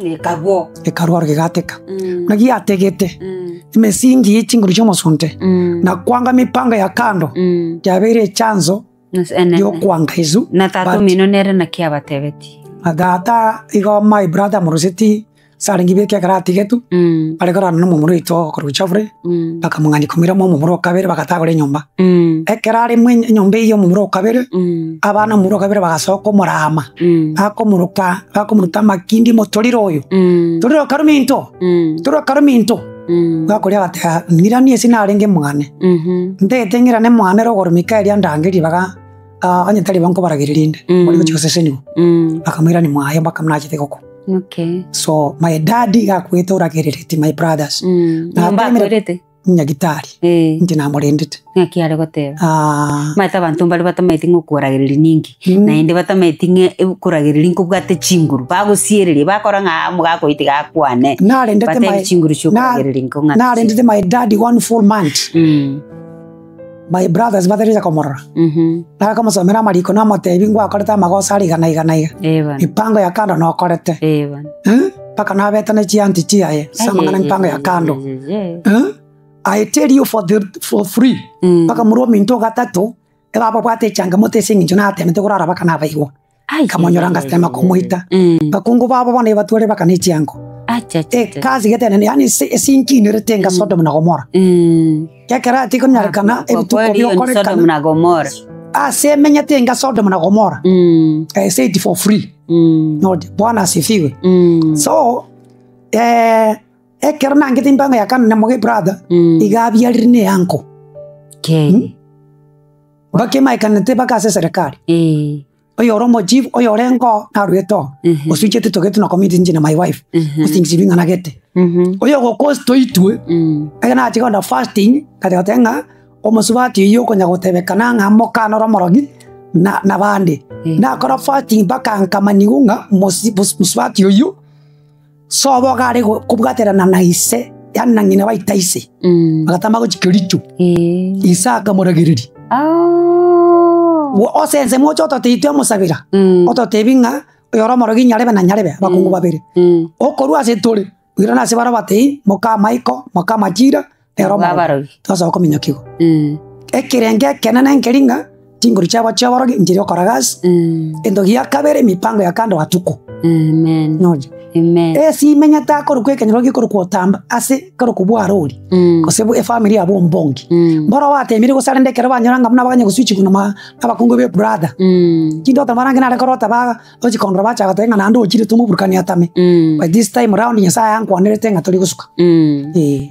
Ekagwa oo. Ekarwa oro kegateka. Buna giategete, emesingi ye chinguru chia omosunte, na kwanga mipango ya kando, yabeire echanzo. Giokwanga Yesu. Na tata But- omino nere naki abatebetie? Na tata igo my brother amoroseti ase arenge beka ekero atigetwe, bare korana na omomura oito okorokwa Geoffrey, bakamong'ania komira mwa omomura o kabere bagatagora enyomba. Ekero are mwa enyomba eywo omomura o kabere, abana omomura o kabere bagasoka komorama, bakomoroka bakomoruta amakindi motorire oyo, torire okaruminto, torire okaruminto. Gakoria agateba, ng'iranie ase narenge mwane, ntagete ng'irane mwane rogoro Mikaeli andange ribaga onye tari bo nkobarageria rinde, mbori gochia gosesenigwa. Bakamoirania mwaye mpaka buna achete gokwa. Okay. So my dad iga akwete oragerereti my brothers. Nyomba Natemire akwerete? nyagitari, Eh. inche namorendete. Ng'aki are goteba? Omanyete abanto mbare batamaeti ng'a okoragereria ninki, naende batamaeti ng'a okoragereria nkobwate chinguru, bagosiereria bakora ng'a omogaka oyio tiga akwane, Narendete batebi my chinguru chia okoragereria nko ng'aki. narendete my daddy one full month, my brothers batarire komorora. Nare komosomera amariko namotebi ngwakorete amagoso are iga na iga na iga, Eh bono. mipango ya kando nokorete, Eh bono. Mpaka nabete ne chianti chiaye ase amang'ana emipango ya kando. I tell you for the for free mpaka omorwa ominto ogatato ebababwate echangamoto ase eng'encho natemete korara baka nabaigwa. Nkamonyora ngatema komoita. Bakungu babo bono ebatware baka ne chiango. Ekasi gete enene yaani ase ase nkinerete enga Sodom na Gomora. Ekero tikonyarekana ebituko Kweli hiyo ni Sodom biokorekana na Gomora. ase emenyete enga Sodom na Gomora. I say it for free. Not Bwana asifiwe. So ekero nangete empango ya kane na moge brother, iga abiarire ne uncle. Okay. Bakemaikanete mpaka ase eserekari. Oyore omochief, oyore engo naruete oo, osuchete togete na community inche na my wife, osingisi bing'ana gete. Oyogokosi toitwe, ekero nachia kogenda fasting, ngacha goteba ng'a omosubati oyio okonya gotebekana ng'a mokana ore omorogi, na nabande. Nakora fasting mpaka nkamanyigwa ng'a mosi mosubati oyio, sobo iga are kobwaterana na ise, yaani na ng'ina baita ise, bagatama gochia kericho, ise akamoragereria. Ase ensemo oche ototebi twamosabera, ototebi ng'a oyore omorogi nyarebe na nyarebe, abakungu babere. Okorwa ase tore, oirane ase baria obatebi, moka amaiko, moka amachira, nere omorogi. Abarogi. Tosoa kominyokiwa. Ekerengo ekenene nkeri ng'a chinguru chiabo chi'oborogi nchiria okora gasi, egento gia kabere emipango ya kando atuko. Amen. Nonya. Amen. Ase imenyete akorokwa ekenyoro gekorokwa otamba ase korokwa bwarori, gose efamiri yabo ombongi. Mboro batemire gose rende ekero banyora ng'a buna baganya goswitch buna ma abakungu be brother. Chindoto marange nare korota ba gochi kondora bachaka goteba ng'a naende ochire tomoburukanie atame. But this time round Nyasaye ankwanerete ng'a tori gosuka. Eh.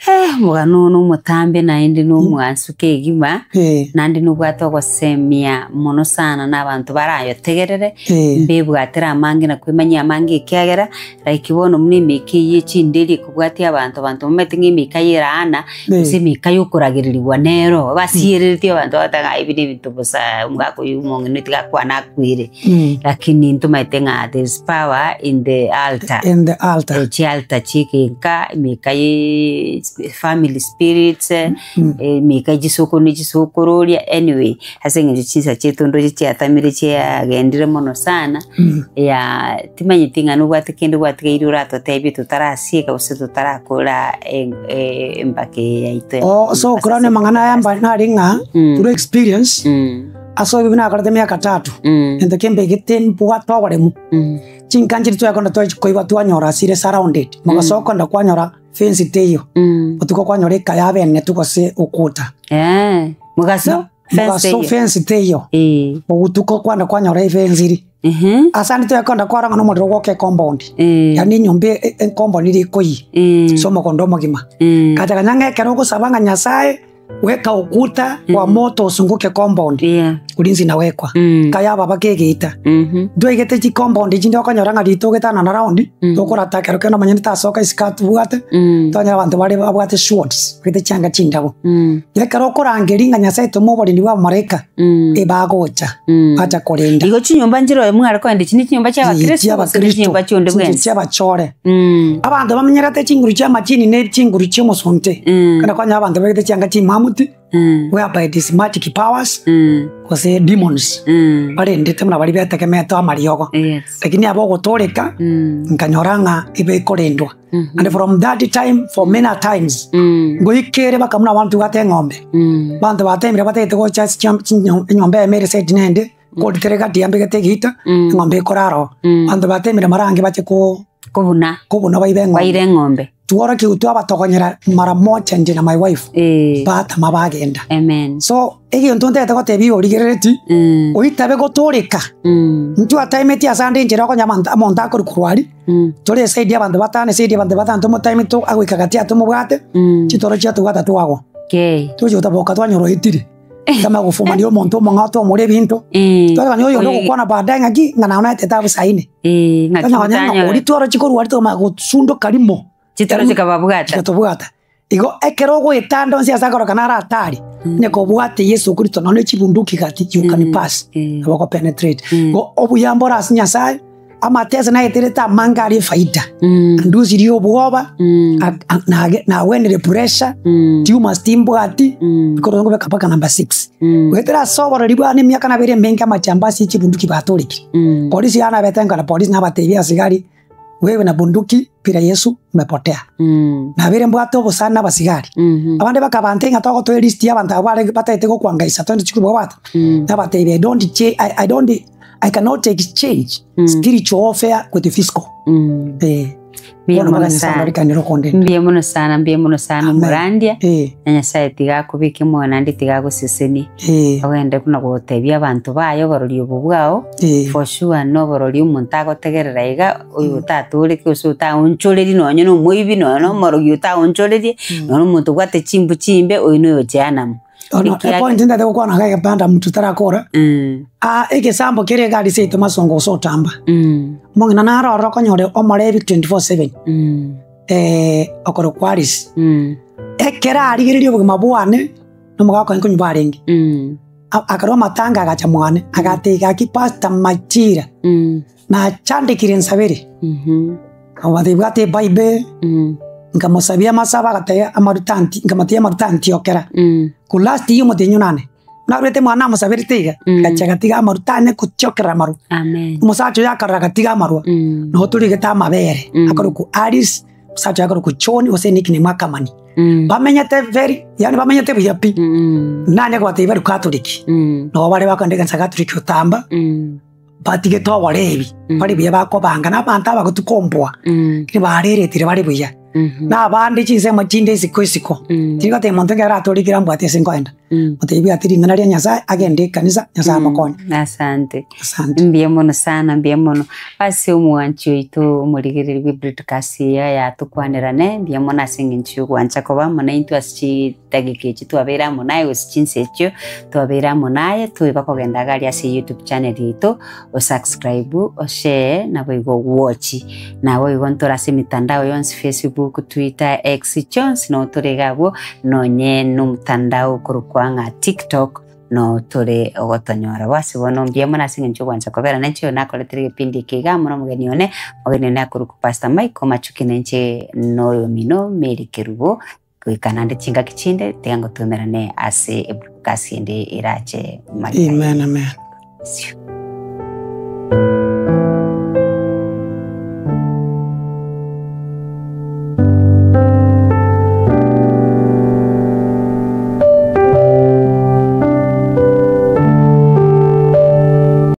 Omogano oyo nomotambe naende nomwansu kegima, Eh. naende nobwate ogosemia mono sana na abanto barayotegerere, Eh. mbebwatera amange na kwemanyia amange ekiagera, like bono buna emeika eyio echinderi ekobwatia abanto, abanto bamaete ng'a emeika ya eraana, Eh. gose emeika ya okoragererigwa nero, basiereretie abanto bagoteba ng'a ebi nebinto bosa, omogaka oyio omong'ina tiga akwane akwere. Lakini ntomaete ng'a there is power in the altar. In the altar. Chialtar chi'egenka, emeka ye family spirits, emeka ye chisokoro ne chisokororia, anyway, ase eng'encho chinsa chiaito ndoche chiatamire chiagendire mono sana, ya timanyeti ng'a nobwate kende gwatigaire oratotebie totarasieka gose totarakora embaka eye yaito. Oh, so okorana amang'ana aya mba nare ng'a through experience. Ase obobe nakorete emiaka tatu, gento kembegete mbwate oboremu. Chinka nchiria twakonda twachia koigwa twanyora asire surrounded, mogaso okonda kwanyora fence teiyo, botuko kwanyora eka yabenetwe gose ukuta. Mogaso fence Mogaso teiyo. fence teiyo, botuko kwanda kwanyora efence eri. Ase ande twakonda kwarora ng'a nomorero gwoka ecompound, yaani enyomba ecompound eri ekoiyia ase omogondo omogima. Ngacha kanya ng'a ekero ogosaba ng'a Nyasaye. Weka ukuta wa moto osunguke compound Yeah. ulinzi nawekwa Mm. kaya baba kegeita Mhm. ntwaigete chicompound chinde okonyora ng'a ritogetana na round tokorata ekero kende omanye tasoka isiko atobwate twanyora abanto bare babwate swords babegete chianga chindabu ekero okorangeria ng'a Nyasaye toma oborendi bwa abamalaika ebagocha bacha korenda Igo chinyomba nchire oyo mware kogenda echi nechinyomba chia abakristo gose ne chinyomba chionde bwensi? chiabachore Abanto bamenyerete chinguru chi'amachini ne chinguru chi'omosunte, kende konya abanto babegete chianga chimamuti, whereby it is magic powers, gose demons, barendete buna baria betegemeete amariogo. Lakini aba ogotooreka, nkanyora ng'a ebekorendwa. And from that time for many a times, ngoikere baka buna abanto tobwate eng'ombe, abanto batemire batagete gocha ase enyomba eyemo ere side nende, Nkoritereka gati yambegete egeita, eng'ombe ekorara oo. Abanto batemire mara ange bache ko Kobuna. kobuna baibe eng'ombe. Baire eng'ombe. Tworokiwu twabatogonyera mara moja inche na my wife, Eh. batama bagenda. Amen. So, egento ntagete gotebia igo origerereti, oitabe gotoreka, ntwataimeti ase ande enchera okonya abanto omonto akorwa korwa aria, tore eside ya abanto batano eside ya abanto batano tomotaimete agoika gati atomobwate, chitoro chiatobwata twagwa. Okay. Tochi gotaboka twanyora oetire. Amagufuma nigo omonto omong'ao tomore ebinto. Twarora oyo onde ogokwana baadaye ng'aki ng'a nao naetete abwo saa ine. Ng'aki Tonyora ng'a motanyore. oria tworoche korwa aria tokamanya gosundoka rimo. Chitoro chikababwata. Chikatobwata. Igo ekero ogoetanda onsi ase akorokana are atari, onye kobwate Yeso Kristo nonya ne chibunduki gati you can pass, nabo oko penetrate. Igo obuya mbore ase Nyasaye. Amatese naeterete amange are efaida, ndusirie obwoba, nagwenire pressure, tumors timbwati, bikoro nkobeka mpaka number six. Goetera ase oborori bwane emiaka nabere emenge amachamba ase chibunduki batorekire. Polisi yane nabete nkora polisi nabatebia asigari, wewe na bunduki bila Yesu umepotea. Nabere mbwate obosani na abasigari, abande bakabantebia ng'a togotoa elist ya abanto abwo bare batagete gokwangaisa twende chikuru bwabwata, nabatebia I don't I don't I cannot exchange spiritual warfare with the physical. Eh. Mbuya Bono mono baka Nyasaye sana. ororikane okondenda. Mbuya mono sana, mbuya mono sana Amen. omorandia. Eh. Na Nyasaye tiga akobeke moyo naende tiga agosesenie. Eh. Ogende buna gotebia abanto baye oborori obo bwao, Eh. for sure noborori omonto agotegerera iga, oyo otatoreke gose otaonchorerie nonye na omoibi nonye na omorogi otaonchorerie, nonye na omonto obwate chimbu chimbe, oyo noyo jehanamu. Bono Ekiagera- epoint ntagete gokwana iga egepanda motwe tarakora, egesambo kere egari seito masongo gose otamba, omong'ina naro ororo okonyora omorebi 24/7, okorokwa Alice, ekero arigereria obogima bwane, na omogaka oye nkonywa barenge, akarwa amatanga agacha mwane, agateba gaki pastor Machira, nachandekire nsabere, nkamobatebia bwata ebible, nkamosabia amasabo agateba amaruta anti nkamotebia amaruta antiokera, korwa last year omotienyi onane, narwete mwane namosaberete iga, agacha agatiga amaruta ane gotiokera amarwa, omosacha oyo akarora agatiga amarwa, nabo torigete amabere, akorokwa Alice, omosacha oye akorokwa John gose nickname Akamani. Bamenyete very yaani bamenyete buya pi, nanye kobatebia bari Catholic, nabo bare bakogenda ekanisa Catholic otamba. Batigete oborebi, bare buya bakobanga, na abanto abagotu komboa, lakini bareretire bare buya. Na abande chinsemo chinde isiko isiko, tiri goteba monto ekero aratorikire ambwate ase nkoenda. Motebie ati ring'ana ria Nyasaye, agende ekanisa, Nyasaye amokonye. Asante. Asante. Mbuya mono sana, mbuya mono. Ase omwanchi oito omorigereria bwe broadcast eye yatokwanerane, mbuya mono ase eng'encho yogwancha koba amo naintwe ase chidageka echi twabeire amo naye gose chinsa echio twabeire amo naye, toiba kogenda iga aria ase youtube channel yaito, osubscribe, oshare, naboigo owatch. Naboigo ntore ase emitandao yonsi Facebook, Twitter, X, chionsi noo tore iga abwo, nonye na omotandao okorokwa ng'a TikTok, noo tore ogotonyora. Bo ase bono mbuya mono ase eng'encho ogwancha kobera nainche oyo nakoretire egepindi eke iga amo na omogeni one, omogeni one akorokwa Pastor Michael Machuki nainche noyomino Mary Kerubo, goika naende chingaki chinde tiga ngotomerane ase ebroadcast ende erache magega. Amen, amen. Bless you.